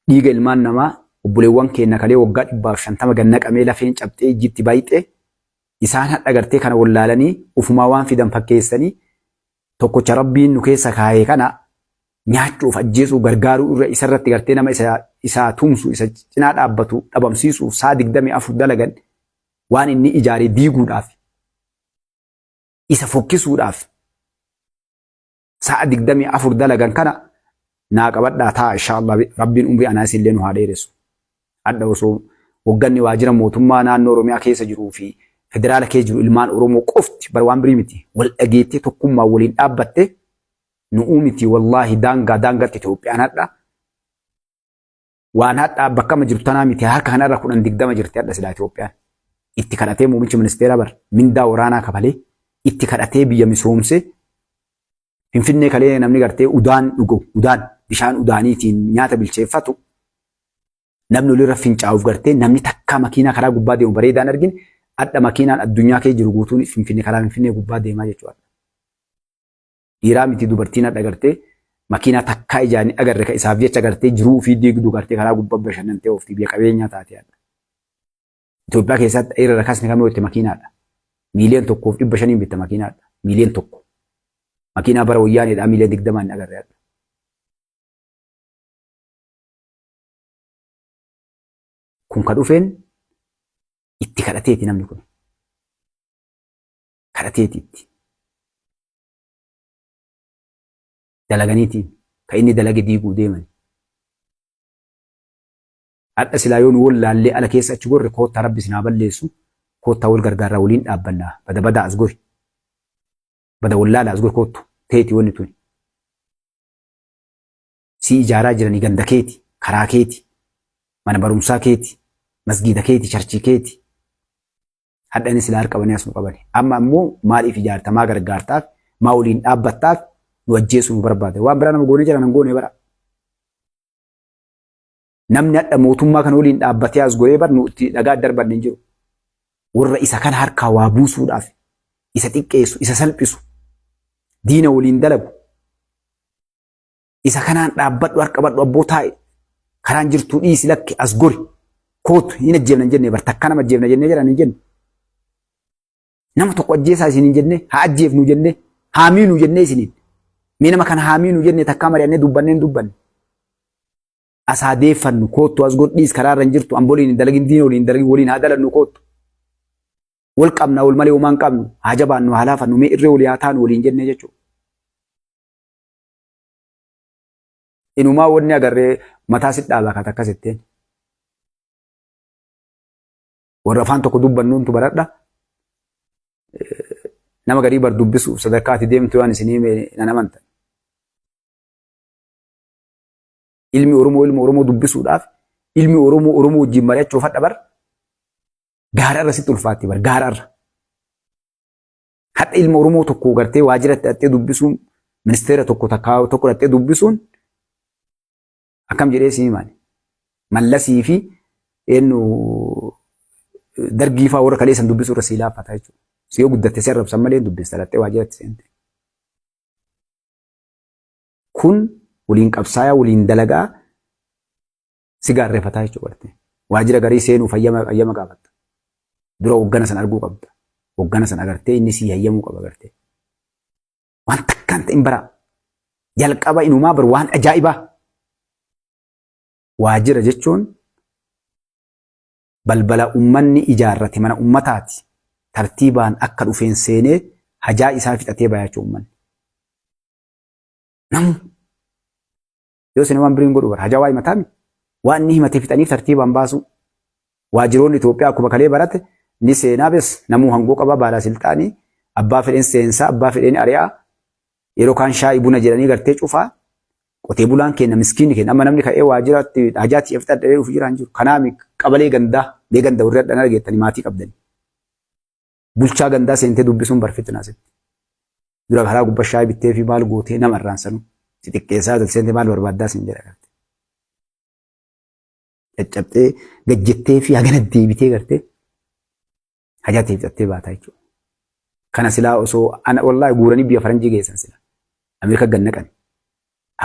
dhiiga ilmaan namaa obboleewwan keenna kalee waggaa 150 gad naqamee lafeen cabxee ijjitti baay'ee isaan hadha gartee kana wallaalanii ufumaa waan fidan fakkeessanii tokkocha Rabbiin nu keessa kaayee kana nyaachuuf ajjeesuu gargaaruu irra isarratti gartee nama isa isaa tumsu isa cinaa dhaabbatu dhabamsiisuuf saa 24 dalagan waan inni ijaare diiguudhaaf isa fokkisuudhaaf sa'a 24 dalagan kana naa qabadhaa taa inshaallah Rabbiin umrii anaa isinillee nu haa dheeressu. Hadha osoo hogganni waajjira mootummaa naannoo Oromiyaa keessa jiruu fi federaala keessa jiru ilmaan Oromoo qofti bar waan birii miti wal dhageettee tokkummaa waliin dhaabbatte nu'uu miti wallaahi daangaa daangatti Itoophiyaan hadha waan hadha bakka amma jirtu tanaa miti harka kanarra 10 20 jirti hadha silaa Itoophiyaan. Itti kadhatee muummichi ministeeraa bar mindaa waraanaa kafalee itti kadhatee biyya misoomsee Finfinnee kalee namni gartee udaan dhugu udaan bishaan udaaniitiin nyaata bilcheeffatu namni olirra fincaa'uuf gartee namni takkaa makiinaa karaa gubbaa deemu bareedaan argine hadha makiinaan addunyaa kee jiru guutuun Finfinnee karaa Finfinnee gubbaa deemaa jechuudha. Dhiiraa miti dubartiin hadha gartee makiinaa takkaa ijaan hin agarre ka isaaf jecha gartee jiruu ofii diigdu gartee karaa gubbaa bashannantee oofti biyya qabeenyaa taate hadha. Itoophiyaa keessatti irra rakasni kamii itti makiinaadha. Miiliyoon 1 fi 500n bitta makiinaadha. Miiliyoon 1. Makiinaa bara wayyaaneedhaa miiliyoon 20n hin agarre hadha. Kun ka dhufeen itti kadhateeti namni kun. Kadhateeti itti. Dalaganiitiin ka inni dalage diiguu deemani. Hadha silaa yoo nu wallaallee ala keessa achi gorre, koottaa rabbi isin haa balleessu, koottaa wal gargaarraa, waliin dhaabbannaa, bada badaa as gori. Bada wallaala as gori, koottu teeti wanni tuni. Si ijaaraa jiranii ganda keeti, karaa keeti, mana barumsaa keeti, masgiida keeti, charchii keeti. Hadha inni silaa harqabanii as nu qabani. Amma ammoo maaliif ijaarta, maa gargaartaaf, maa waliin dhaabbattaaf nu ajjeesuu nu barbaade. Waan biraa nama goonee jira nan goone bara. Namni hadha mootummaa kana waliin dhaabbatee as goree bar nu itti dhagaa darbanne hin jiru. Warra isa kana harkaa waa buusuudhaaf isa xiqqeessu, isa salphisu, diina waliin dalagu. Isa kanaan dhaabbadhu, harka badhu, abboo taa'e. Karaan jirtuu dhiisi, lakki as gori. Kootu hin ajjeefna hin jenne bar, takka nama ajjeefna jennee jiran hin jenne. Nama tokko ajjeesaa isin hin jenne, haa ajjeefnu jenne, haa miinu jennee isiniin. Mee nama kana haa miinu jenne takkaa mari'annee dubbannee hin dubbanne. As haa deeffannu, koottu as godhiis, karaa irra hin jirtu, amboliin hin dalagin, diina waliin hin dalagin, waliin haa dalannu, koottu. Wal qabna, wal malee homaa hin qabnu, haa jabaannu, haa laafannu, mee irree walii haa taanu waliin jennee jechuudha. Inumaa wanni agarree mataa si dhaabaa kan akkas jetteen. Warra afaan tokko dubbannuuntu baradha. Nama garii bar dubbisuuf sadarkaa ati deemtu waan isin hime nan amantan. Ilmi Oromoo ilma Oromoo dubbisuudhaaf, ilmi Oromoo Oromoo wajjin mari'achuuf hadha bar gaara irra sitti ulfaatti bar gaara irra. Hadha ilma Oromoo tokko gartee waajjiratti dhattee dubbisuun, ministeera tokko takkaa tokko dhattee dubbisuun akkam jedhee si himaani. Mallasii fi eenyu dargii fa'aa warra kaleessan dubbisuu irra sii laaffata jechuudha. Si yoo guddatte si arrabsan malee dubbista dhattee waajjiratti seente. Kun waliin qabsaayaa, waliin dalagaa, si gaarreeffataa jechuudha gartee. Waajjira garii seenuuf hayyama gaafatta. Dura hoggana san arguu qabda. Hoggana san agartee inni sii hayyamuu qaba gartee. Waan takkaan ta'in bara jalqaba inumaa bar waan ajaa'ibaa. Waajjira jechuun balbala ummanni ijaarrate, mana ummataati. Tartiibaan akka dhufeen seenee hajaa isaa fixatee bayaa jechuudha ummanni. Namu yoo isin waan biriin godhu bara hajaa waa himataami. Waan inni himate fixaniif tartiibaan baasuu. Waajjiroonni Itoophiyaa akkuma kalee barate ni seenaa bes namuu hangoo qaba, baalaa silxaanii, abbaa fedheen seensaa, abbaa fedheen ari'aa, yeroo kaan shaayii buna jedhanii gartee cufaa. Qotee bulaan keenya, miskiinni keenya, amma namni ka'ee waajjiraatti hajaatti fixadhee dhufu jira hin jiru. Kanaami qabalee gandaa mee ganda warri hadhan argeettanii maatii qabdanii. Bulchaa gandaa seentee dubbisuun barfitna asitti. Dura karaa gubbaa shaayii bittee fi maal gootee nama irraan sanuu si xiqqeessaa seentee maal barbaaddaa siin jedha gartee. Caccabxee gajjettee fi hagana deebitee gartee hajaatti fixattee baataa jechuudha. Kana silaa osoo ana wallaahi guuranii biyya faranjii geessan sila. Ameerika gad naqan.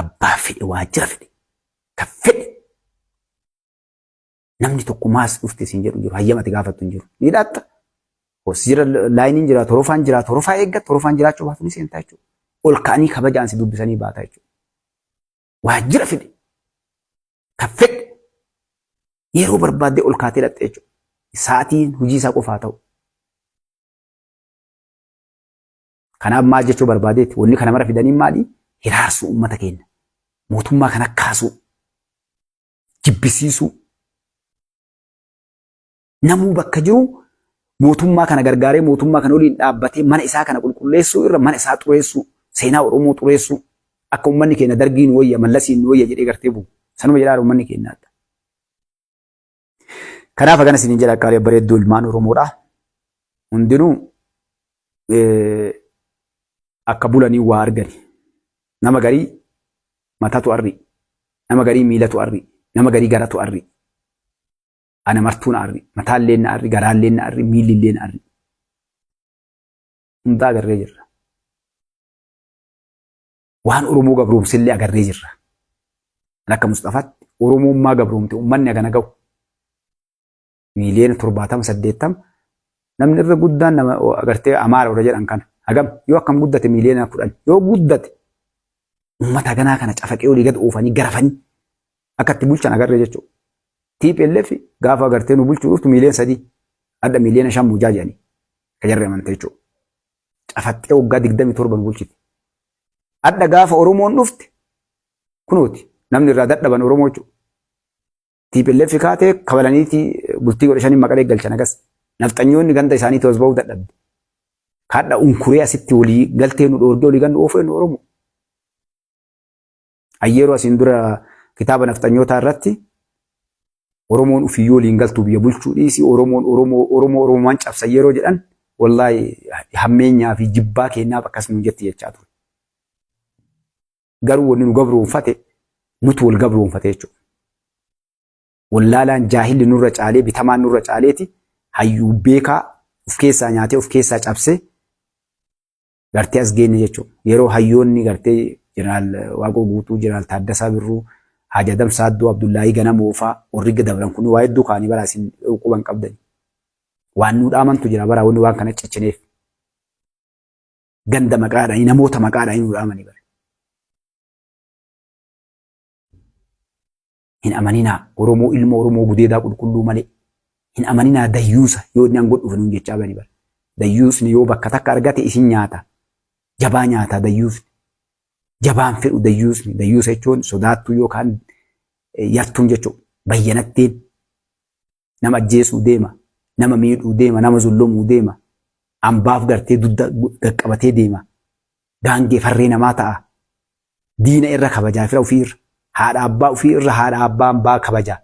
Abbaa fedhe, waajjira fedhe, kan fedhe. Namni tokko maas dhufte siin jedhu jiru, hayyama ati gaafattu hin jiru. Ni dhaatta. Jira laayiniin jira, torofaan jira, torofaa eeggat, torofaan jiraachuu baatu ni seentaa jechuudha. Ol ka'anii kabajaan si dubbisanii baataa jechuudha. Waajjira fedhe, kan fedhe, yeroo barbaaddee ol kaatee dhaqxe jechuudha. Sa'aatiin hojii isaa qofaa ta'u. Kanaaf maal jechuu barbaadeetti, wanni kana mara fidanii maali? Hiraarsuu uummata keenya. Mootummaa kana kaasuu. Jibbisiisuu. Namuu bakka jiru mootummaa kana gargaaree, mootummaa kana waliin dhaabbatee mana isaa kana qulqulleessuu irra mana isaa xureessuu, seenaa Oromoo xureessuu, akka uummanni keenya dargiin wayya, mallasiin wayya jedhee gartee bu'u. Sanuma jedhaa uummanni keenya adda. Kanaaf akkana isiniin jedha, akka bareedduu ilmaan Oromoodha. Hundinuu akka bulanii waa argani. Nama garii matatu arri, nama garii miilatu arri, nama garii garatu arri. Ana martuu na arri, mataallee na arri, garaallee na arri, miillillee na arri. Hundaa agarree jirra. Waan Oromoo gabroomsellee agarree jirra. Kan akka Musxafaatti Oromummaa gabroomte uummanni hagana gahu. Miiliyoona 70, 80, namni irra guddaan nama agartee Amaara warra jedhan kana hagam, yoo akkam guddate miiliyoona 10 yoo guddate, uummata haganaa kana cafaqee olii gad oofanii garafanii akka itti bulchan agarree jechuudha. TPLF gaafa agartee nu bulchuu dhuftu miiliyoona 3, adda miiliyoona 5 muujaa jedhanii ka jarri amante jechuudha. Cafaxxee waggaa 27 nu bulchite. Hadha gaafa Oromoon dhufte kunooti namni irraa dadhaban Oromoo jechuudha. TPLF kaatee kabalaniiti bultii godhe shanii maqalee galchan agas. Nafxanyoonni ganda isaanii toos ba'uu dadhabde. Kadha unkuree asitti walii galtee nu dhoorgee walii gannu oofu nu Oromoo. Ayyeeroo asiin dura kitaaba nafxanyootaa irratti Oromoon ufiyyuu waliin galtuu biyya bulchuu dhiisi Oromoon Oromoo Oromoo Oromomaan cabsan yeroo jedhan wallaahi hammeenyaa fi jibbaa keenyaaf akkas nuun jetti jechaa ture. Garuu wanni nu gabroonfate nutu wal gabroonfate jechuudha. Wallaalaan jaahilli nurra caalee bitamaan nurra caaleeti hayyuu beekaa of keessaa nyaatee of keessaa cabsee gartee as geenne jechuudha. Yeroo hayyoonni gartee Jeneraal Waaqoo Guutuu, Jeneraal Taaddasaa Birruu, Haaji Adam Saaddoo, Abdullaahii Ganamoo fa'aa warri dabran kun waa hedduu kaanii baraa isin quban qabdani. Waan nuu dhaamantu jira baraa wanni waan kana cichineef. Ganda maqaadhaan namoota maqaadhaan nuu dhaamanii bara. Hin amaninaa Oromoo ilma Oromoo gudeedaa qulqulluu malee. Hin amaninaa dayyuusa yoo inni aangoo dhufe nuun jechaa bani bara. Dayyuusni yoo bakka takka argate isin nyaata. Jabaa nyaata dayyuusni. Jabaan fedhu dayyuusni. Dayyuusa jechuun sodaattuu yookaan yartuun jechuudha. Bayyanatteen nama ajjeesuu deema. Nama miidhuu deema. Nama zullumuu deema. Ambaaf gartee dugda qaqqabatee deema. Gaangee farree namaa ta'a. Diina irra kabajaa fira ofii irra. Haadha abbaa ofii irra haadha abbaa ambaa kabajaa.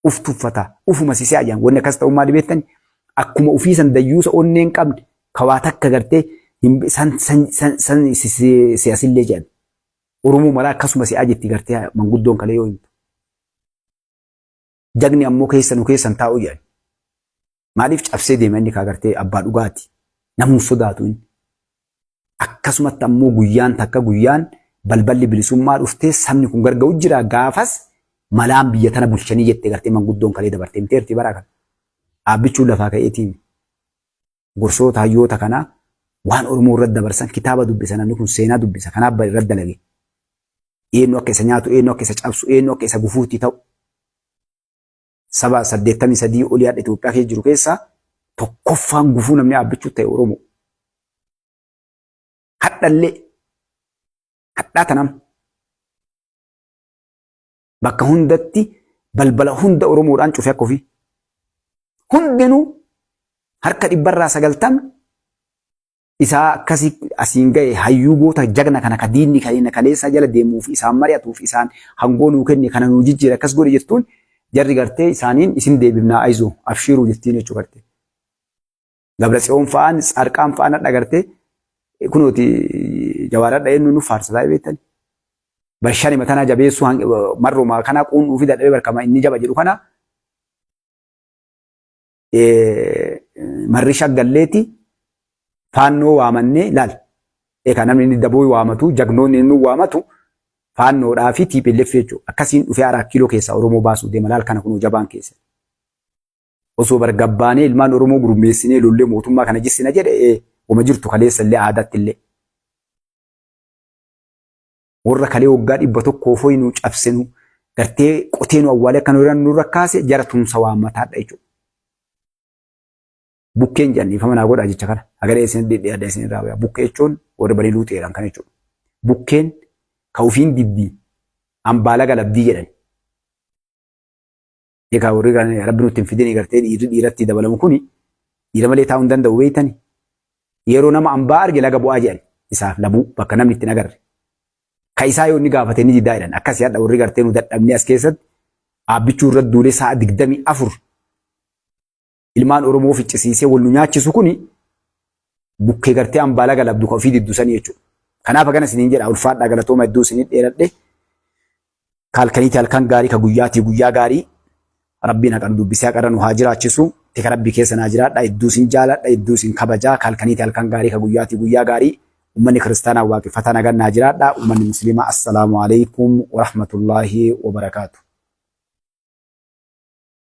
Uf tuffata. Ufuma sisee ajaan. Wanni akkas ta'u maali beektani? Akkuma ofii san dayyuusa onnee hin qabne ka waa takka gartee san san san san si'asillee jedhan. Oromoo maraa akkasuma si'aa jetti gartee manguddoon kalee yoo himtu. Jagni ammoo keessa nu keessan taa'u jedhan. Maaliif cabsee deema inni kaa gartee abbaa dhugaati. Namuu sodaatu inni. Akkasumatti ammoo guyyaan takka guyyaan balballi bilisummaa dhuftee sabni kun garga'u jira gaafas malaan biyya tana bulchanii jette gartee manguddoon kalee dabarte himteerti bara kana. Dhaabbichuun lafaa ka'eetiin gorsoota hayyoota kanaa waan Oromoo irratti dabarsan kitaaba dubbisa namni kun seenaa dubbisa kanaaf bari irratti dalage. Eenyu akka isa nyaatu, eenyu akka isa cabsu, eenyu akka isa gufuutti ta'u. Saba 83 olii hadha Itoophiyaa keessa jiru keessaa tokkoffaan gufuu namni dhaabbachuu ta'e Oromoo. Hadhallee hadhaa tanam bakka hundatti balbala hunda Oromoodhaan cufe akka ofii. Hundinuu harka dhibbarraa 90 isaa akkasii asiin ga'e hayyuu goota jagna kana ka diinni keenya kaleessaa jala deemuuf isaan mari'atuuf isaan hangoo nuu kenne kana nuu jijjiire akkas godhe jettuun jarri gartee isaaniin isin deebifnaa ayizoo abshiiruu jettiin jechuu gartee. Gabra Tsiyoon fa'aan Tsaarqaan fa'aan hadha gartee kunooti jawaar hadha eenyu nu faarsataa beektani. Barshani matanaa jabeessuu marruma kanaa quunnuu fi dadhabee barkama inni jaba jedhu kana marri shaggalleeti faannoo waamannee laal. Egaa namni inni daboo waamatu jagnoonni inni waamatu faannoodhaa fi TPLF jechuudha. Akkasiin dhufee Araa Kiiloo keessaa Oromoo baasuu deema laal kana kunuu jabaan keessa. Osoo bargabbaanee ilmaan Oromoo gurmeessinee lollee mootummaa kana jissina jedhe wama jirtu kaleessa illee aadaatti illee. Warra kalee waggaa 100 foyi nu cabsinu gartee qotee nu awwaalee akka nu rakkaase jara tumsa waammataadha jechuudha. Bukkeen jedhan dhiifama naa godhaa jecha kana. Hagalee isin dhidhiyaadha isin irraa bayaa. Bukkee jechuun warra banii luuxeedhaan kana jechuudha. Bukkeen ka ufiin dibdii ambaala galabdii jedhan. Egaa warri kan rabbi nutti hin fidini gartee dhiirri dhiiratti dabalamu kuni dhiira malee taa'uu hin danda'u beektani. Yeroo nama ambaa arge laga bu'aa jedhan isaaf labuu bakka namni itti hin agarre. Ka isaa yoo inni gaafate ni didaa jedhan akkasii hadha warri gartee nu dadhabnee as keessatti aabbichuu irratti duulee sa'a 24 ilmaan Oromoo ficcisiisee wal nu nyaachisu kuni bukkee gartee ambaa laga labdu ka ofii diddu sanii jechuudha. Kanaaf hagana isiniin jedha ulfaadhaa galatooma hedduu isinii dheeradhe. Kaalkaniiti halkan gaarii ka guyyaatii guyyaa gaarii rabbiin haqa nu dubbisee haqarra nu haa jiraachisu. Tika rabbii keessa naa jiraadha hedduu isin jaaladha hedduu isin kabajaa kaalkaniiti halkan gaarii ka guyyaatii guyyaa gaarii ummanni kiristaanaa waaqeffataa nagaan naa jiraadha ummanni musliimaa assalaamu alaikum warahmatullaahi wabarakaatu.